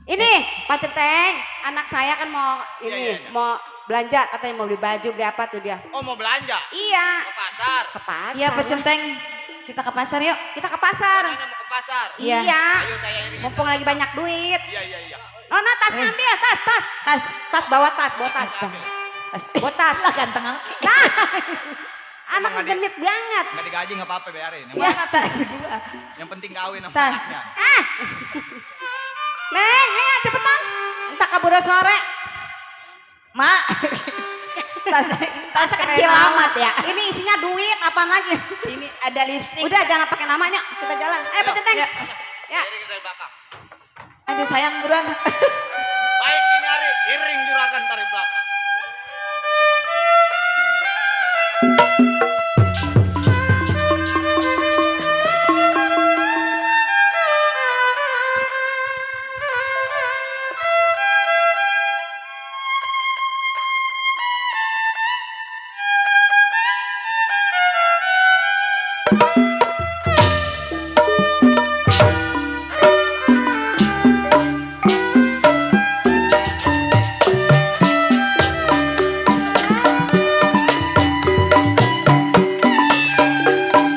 Ini Pak Centeng, anak saya kan mau Iya. mau belanja, katanya mau beli baju, beli apa tuh dia? Oh mau belanja? Iya. Ke pasar. Ke pasar. Iya, Pak Centeng. Kita ke pasar yuk. Kita ke pasar. Orangnya mau ke pasar. Iya. Iya. Ayo saya iringin. Mumpung lagi banyak duit. Iya. Nona tas ngambil, tas. Tas bawa tas. Bawa tas. Lah ganteng amat. Anaknya genit banget. Nggak digaji nggak apa-apa bayarin. Yang, Mana tas gua? yang penting kawin sama Tas. anaknya. Neng, ayo cepetan. Entah kabur sore. Mak. Tas kecil amat ya. Ini isinya duit, apaan lagi? Ini ada lipstick. Udah jangan pakai namanya, kita jalan. Pak Centeng. Ya. Ya. Iringin dari belakang. Ada sayang buruan. Baik ini hari iring juragan dari belakang.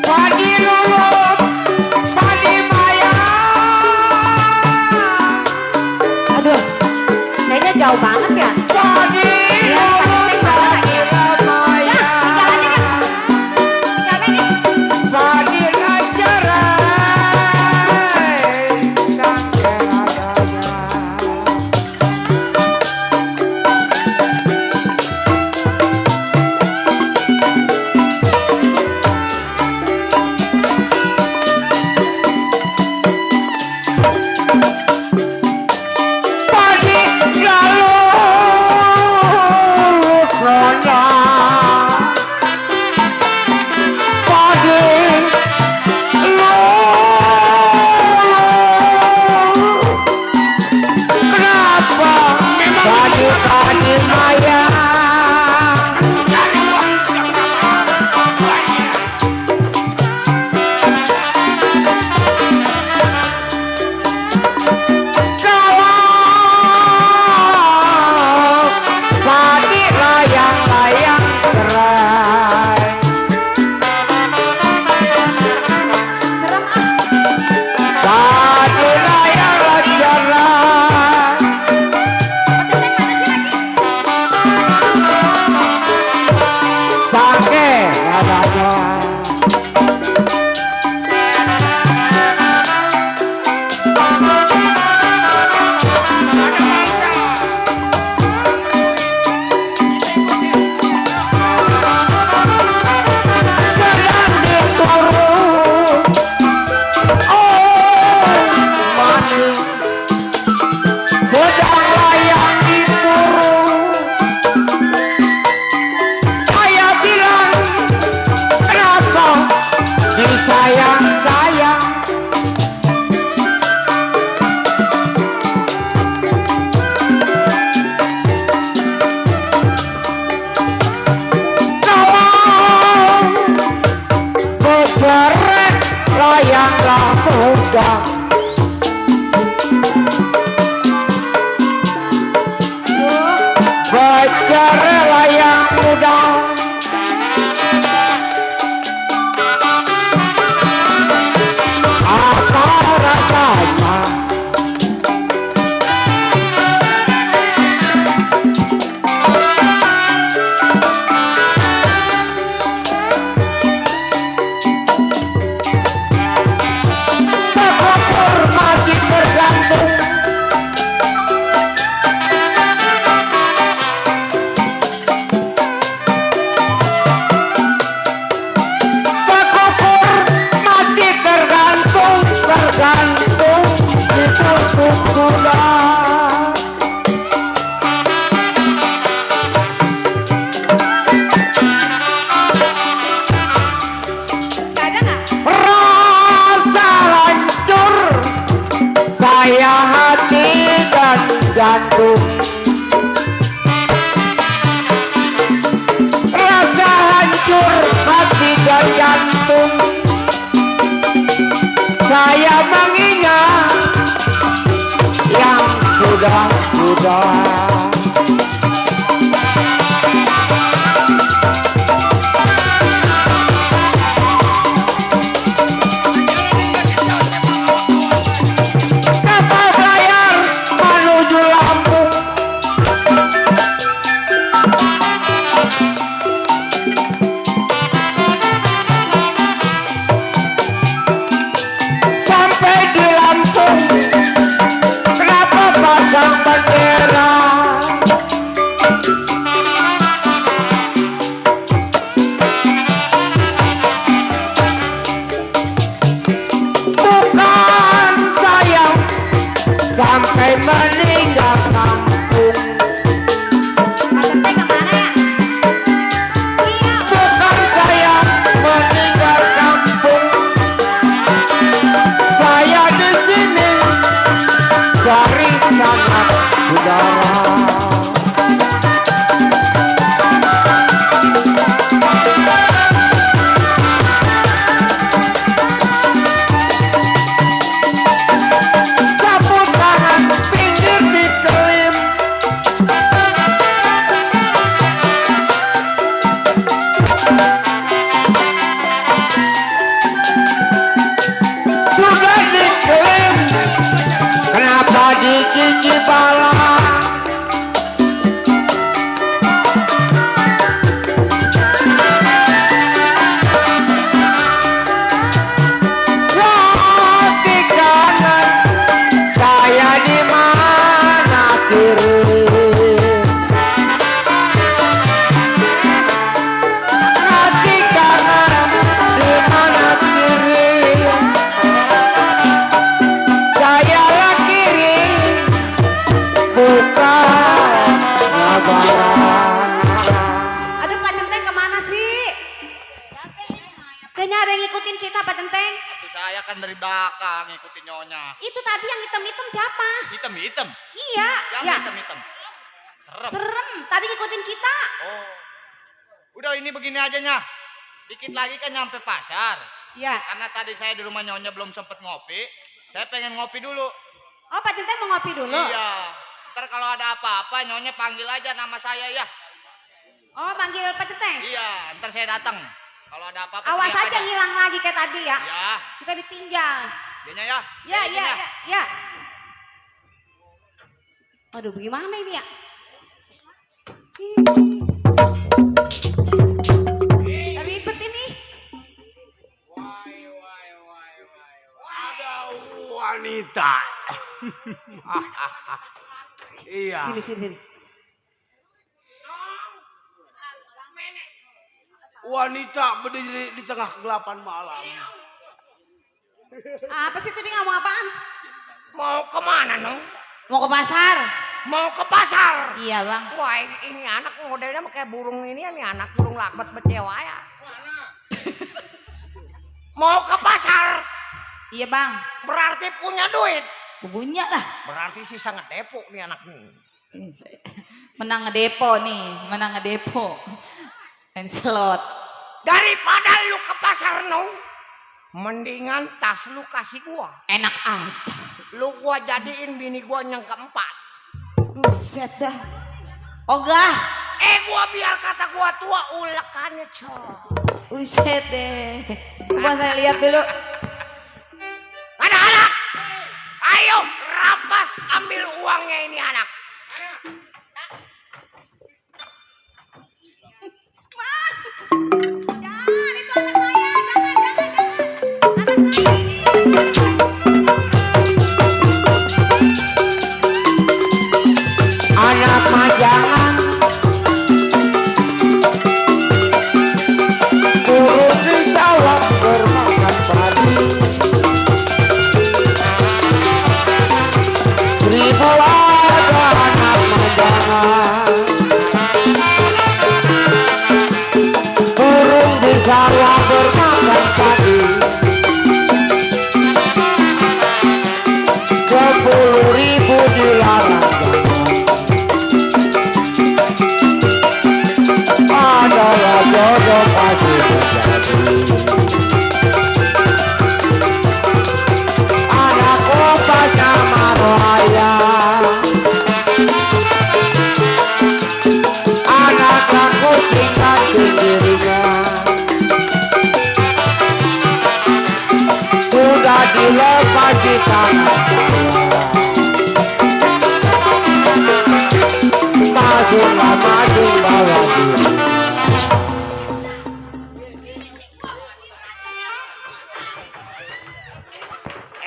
Padi lulut, padi maya. Aduh, kayaknya jauh banget ya. Padi lulut, padi maya. Tinggal ini. Padi lancarai, tangkeradanya. Padi galuh krona. Padi luluh. Kenapa padi maya? Kalau padi layang-layang cerai. Serem Padi layang-layang cerai. Tangke adanya. Sedang diturun. Oh, mati. Sedang layang diturun. Saya bilang, kenapa jantung, rasa hancur hati dan jantung. Saya mengingat yang sudah-sudah. Kapal layar menuju Lampung, sampai di Lampung kenapa pasang bendera? Bukan sayang sampai meninggal kampung. Pak Centeng kemana ya? Iya. Bukan saya meninggal kampung. Saya di sini cari sanak saudara. Sapu tangan pinggir dikelim, sudah diklaim, kenapa digigi bala? Hati kanan, saya di mana kiri? Hati kanan, di mana kiri? Saya lah kiri, bukan barat. Aduh Pak Centeng kemana sih? Kayaknya ada yang ngikutin kita Pak Centeng. Saya kan dari belakang ngikutin nyonya. Itu tadi yang hitam-hitam siapa? Hitam-hitam. Iya. Yang Ya. hitam-hitam. Serem. Serem. Tadi ngikutin kita. Oh. Udah ini begini aja nya. Dikit lagi kan nyampe pasar. Iya. Karena tadi saya di rumah nyonya belum sempet ngopi. Saya pengen ngopi dulu. Oh Pak Centeng mau ngopi dulu? Iya. Ntar kalau ada apa-apa nyonya panggil aja nama saya ya. Oh manggil Pak Centeng? Iya. Ntar saya datang. Kalau ada apa-apa. Awas teriak aja ngilang lagi kayak tadi ya. Ya. Kita ditinggal. Iya ya. Ya, ya, ya, ya. Aduh, bagaimana ini ya? Ribet ini. Ada wanita. Iya. Sini, sini, sini. Wanita berdiri di tengah kegelapan malam. Apa sih tadi ngomong apaan? Mau kemana nong? Mau ke pasar? Mau ke pasar. Iya bang. Wah ini anak modelnya kayak burung ini ya nih anak burung lakbat becewa ya. Mau ke pasar. Iya bang. Berarti punya duit. Punya lah. Berarti sih sangat depo nih anak nih. Menang ngedepo nih. Menang ngedepo. Main slot. Daripada lu ke pasar nong. Mendingan tas lu kasih gua. Enak aja. Lu gua jadiin bini gua yang keempat. Buset dah. Ogah. Gua biar kata gua tua ulekannya cok. Buset deh. Coba saya lihat dulu. Anak-anak, ayo rampas ambil uangnya ini anak. Jangan, itu anak saya. Jangan. Anak saya ini. Anak majangan turun di sawah bermakan padi. 1000 ada Anak opasnya Maroaya, anak laku tingkat dirinya, sudah dilepas di tangan masuklah maju bawa diri.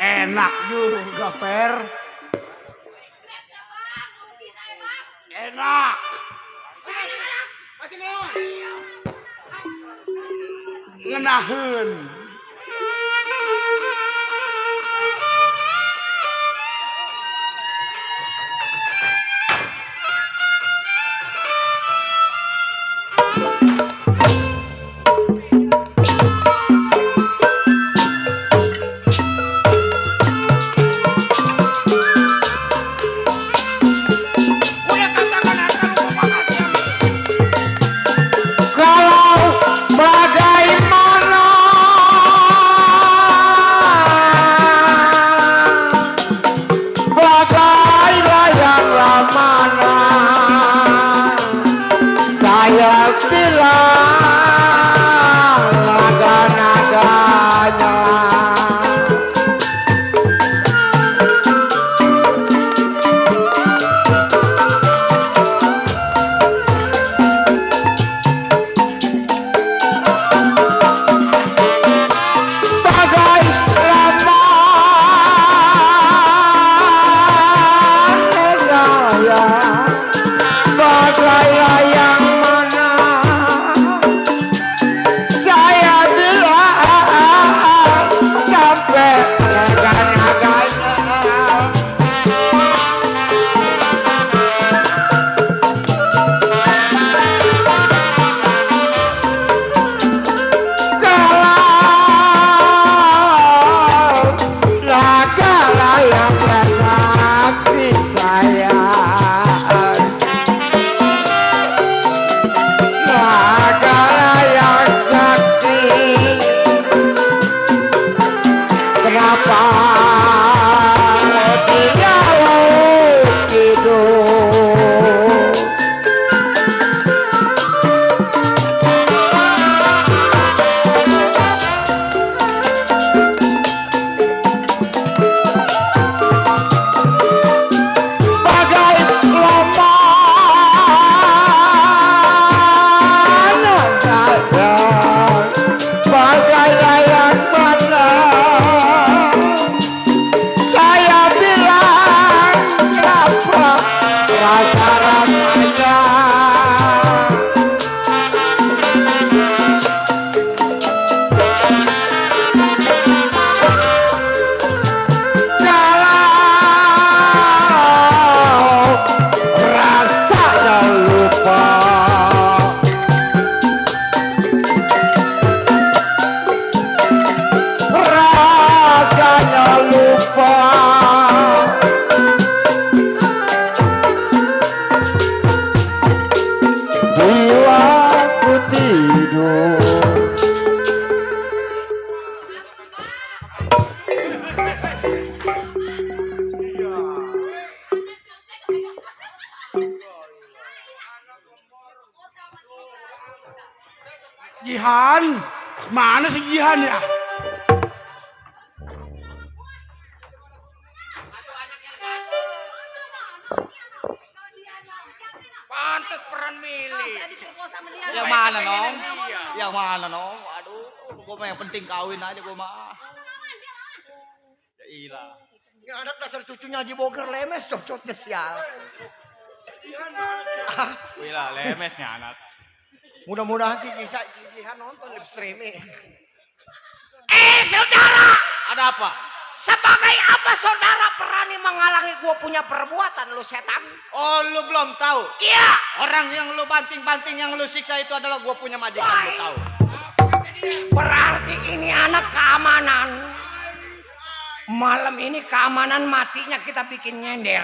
Enak juga, Per. Enak. Ngenaheun. Udah katakan asal lu makasih. Kalau bagaimana bagai layang lamana saya bilang naga-naganya bagai lamanya saya bagai layang mana saya bilang sampai naga-naganya kalau naga layang sakti saya naga layang sakti kenapa dia hidup bagai lamanya saya bagai layang mana saya bilang kenapa rasa-rasanya kalau rasanya lupa rasanya lupa di waktu tidur Jihan, mana si Jihan ya? Pantes peran milih. Yang mana, Nong? Iya. Yang mana, Nong? Aduh, gue mah yang penting kawin aja gue mah. Ya ilah. Ini anak dasar cucunya Haji Boger lemes cocotnya sial. Ilah, lemesnya anak. Mudah-mudahan si Jihan nonton live streaming. Saudara, Ada apa? Sebagai apa saudara berani menghalangi gua punya perbuatan lu setan? Oh, lu belum tahu? Iya. Orang yang lu banting-banting, yang lu siksa itu adalah gua punya majikan, lu tahu? Berarti ini anak keamanan. Malam ini keamanan matinya kita bikin nyender.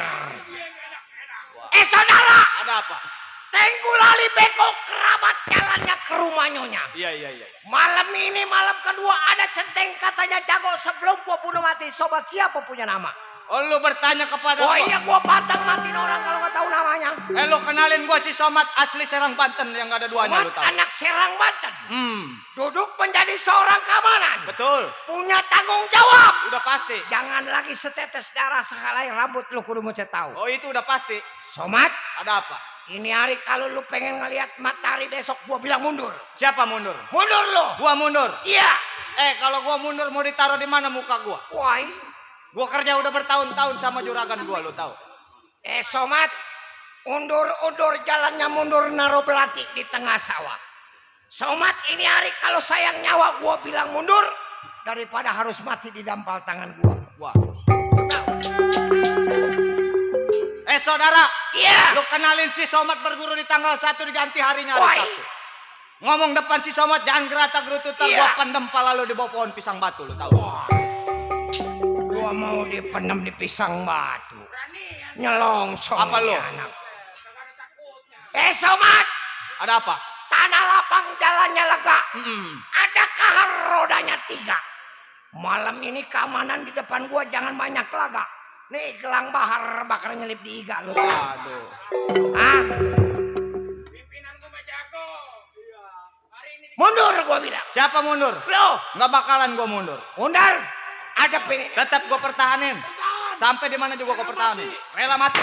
Saudara, Ada apa? Centeng Gulali Beko kerabat jalannya ke rumah Nyonya. Iya. Malam ini malam kedua ada Centeng katanya jago sebelum gua bunuh mati. Sobat siapa punya nama? Oh, lu bertanya kepada Oh gua. iya gua pantang matiin orang kalau nggak tahu namanya. Lu kenalin gua si Somat asli Serang Banten yang gak ada duanya lu Somat tahu. anak Serang Banten. Hmm, Duduk menjadi seorang keamanan. betul. Punya tanggung jawab. Udah pasti. Jangan lagi setetes darah sehelai rambut lu kudu mesti tahu. Oh, itu udah pasti. Somat, Ada apa? ini hari kalau lu pengen ngelihat matahari besok gua bilang mundur. Siapa mundur? Mundur lu. Gua mundur. Iya. Kalau gua mundur mau ditaruh di mana muka gua? Woi. Gua kerja udah bertahun-tahun sama juragan gua, lu tahu. Somat, undur-undur jalannya mundur naruh belati di tengah sawah. Somat, ini hari kalau sayang nyawa gua bilang mundur daripada harus mati di dampal tangan gua. Wah. Saudara. Iya. Lu kenalin si Somat berguru di tanggal 1 diganti harinya Woi. hari Sabtu. Ngomong depan si Somat jangan gerata-gerututan. Iya. Gua pendem pala lu di bawah pohon pisang batu, lu tahu. Gua mau dipendam di pisang batu. Nyelongsong. Apa lu? Anak. Somat, Ada apa? tanah lapang jalannya lega. Hmm. Ada kahar rodanya 3. Malam ini keamanan di depan gua jangan banyak laga. Nih gelang bahar bakal nyelip di iga lu. Aduh. Hah? Pimpinan gua mah jago. Mundur gua bilang. Siapa mundur? Lo, Nggak bakalan gua mundur. mundur. Ada ini. Tetap gua pertahanin. Sampai di mana juga gua pertahanin. Rela mati.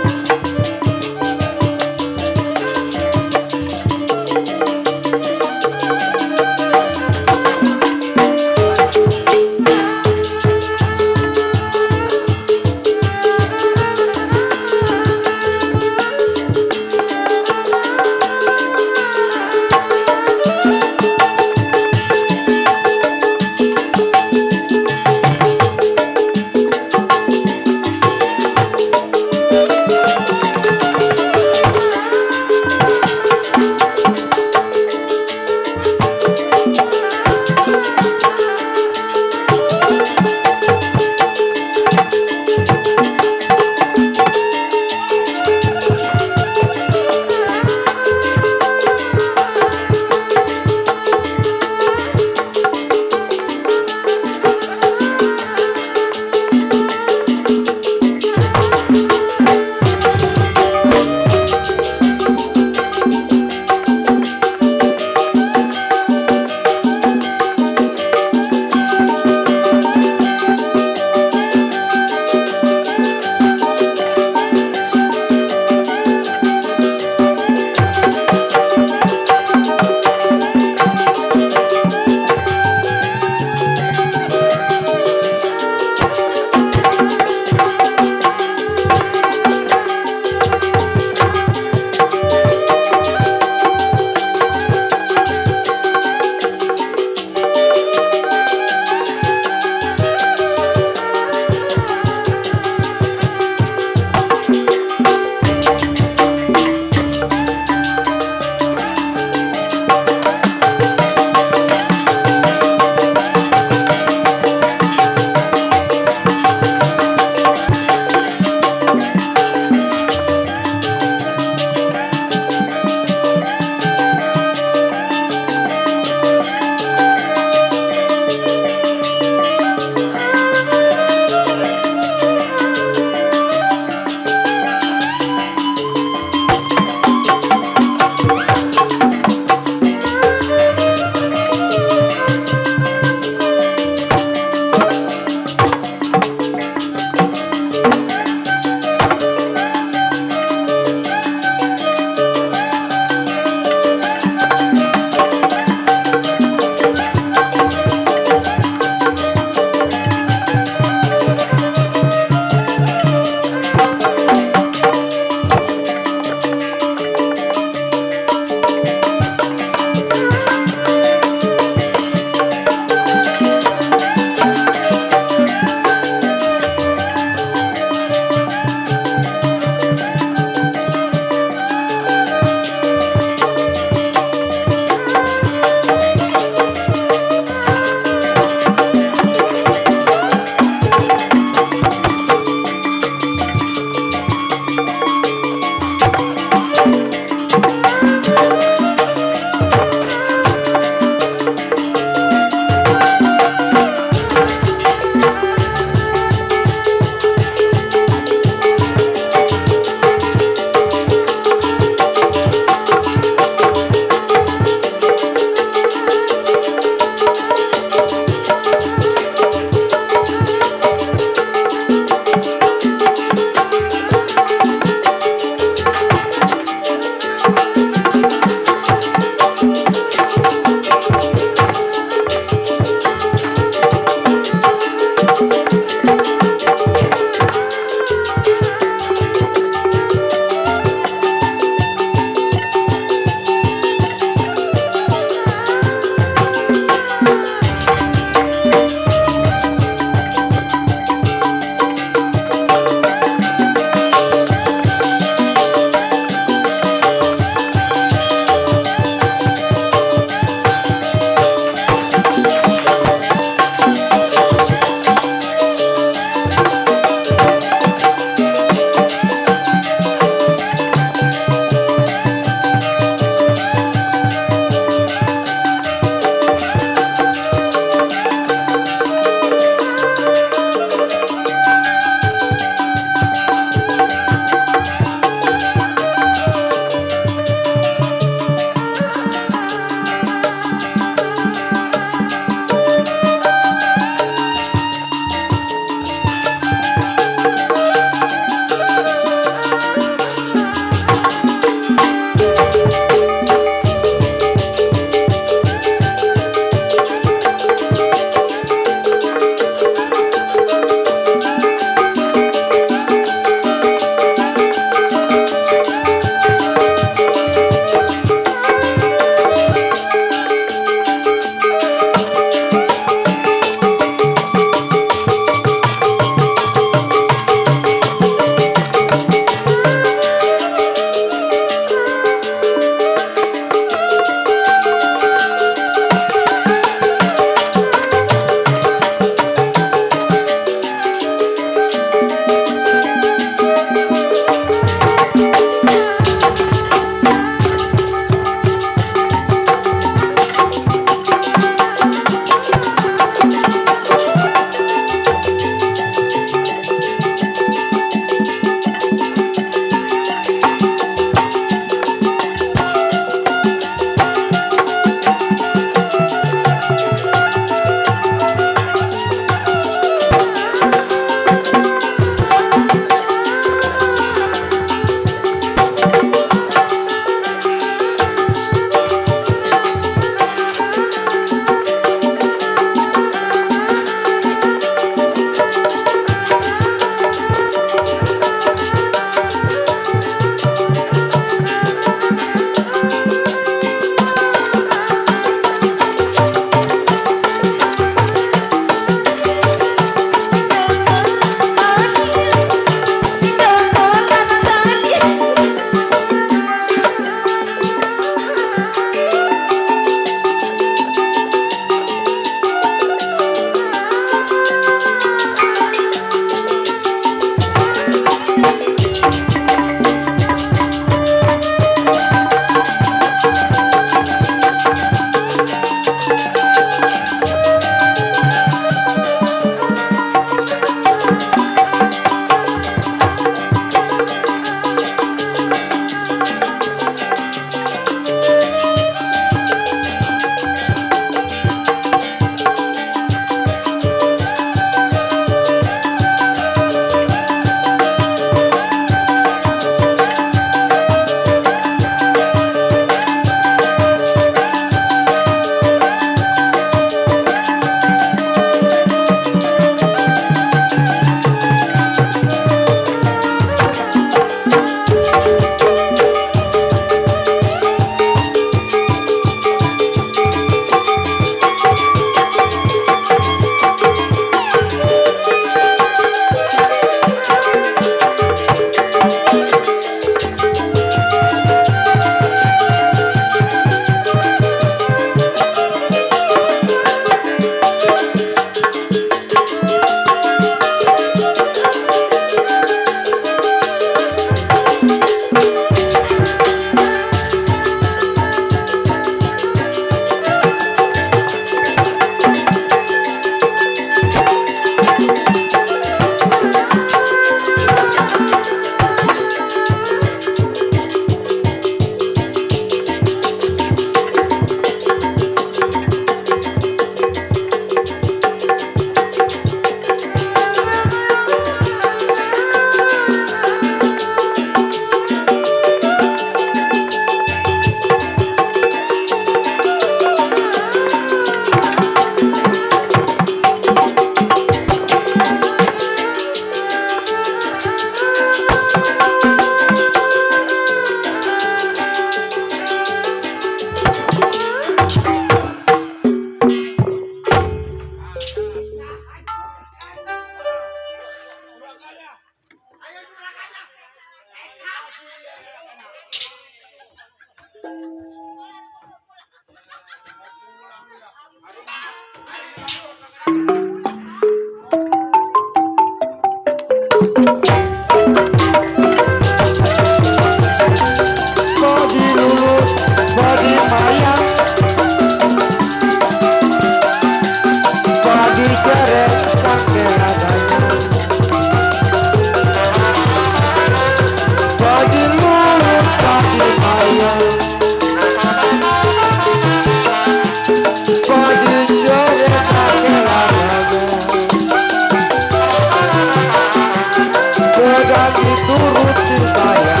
lagi turuti saya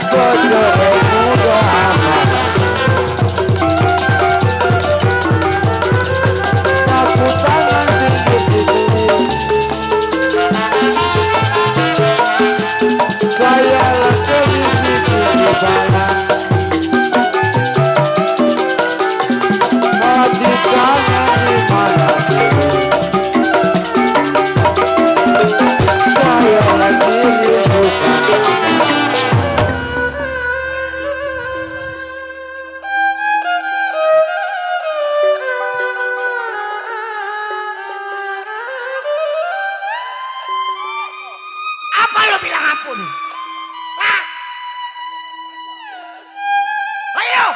Bojoreng muda amat sapu tangan tinggi-tinggi saya lagi di bala majikannya di mana saya lagi rindukan Apa lo bilang ampun? Hah? Ayo!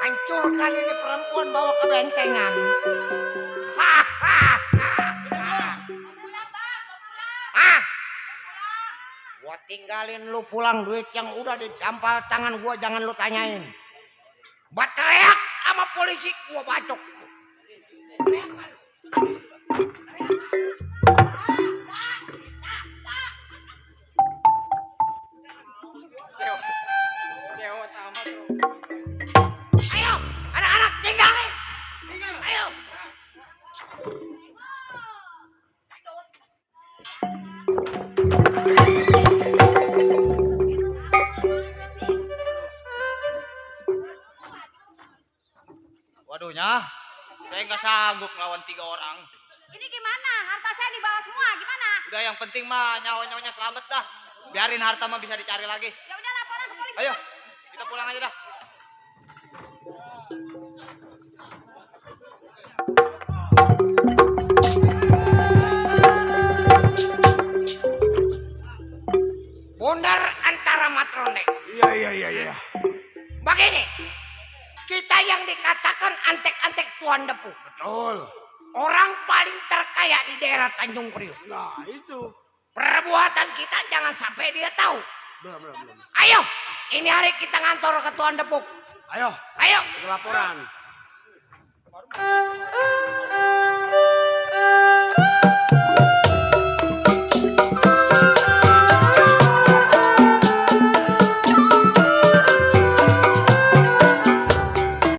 Hancurkan ini perempuan bawa ke bentengan. Hah? Gua tinggalin lu pulang, duit yang udah dicampal tangan gua jangan lu tanyain. Buat teriak sama polisi gua bacok. Sewa tamat bro. Ayo, anak-anak tinggalin. Ayo. Waduhnya, saya nggak sanggup melawan 3 orang. Ini gimana? Harta saya dibawa semua, gimana? Udah yang penting mah nyawa-nyawanya selamat dah. Biarin harta mah bisa dicari lagi. Ya udah laporan ke polisi. Ayo, kita pulang aja dah. Bundar antara matrone. Iya. Begini, kita yang dikatakan antek-antek Tuan Depu. Betul. Orang paling terkaya di daerah Tanjung Priok. Nah, itu. Perbuatan kita jangan sampai dia tahu. Belum. Ayo, ini hari kita ngantor ke Tuan Depu. Ayo, Ayo. laporan.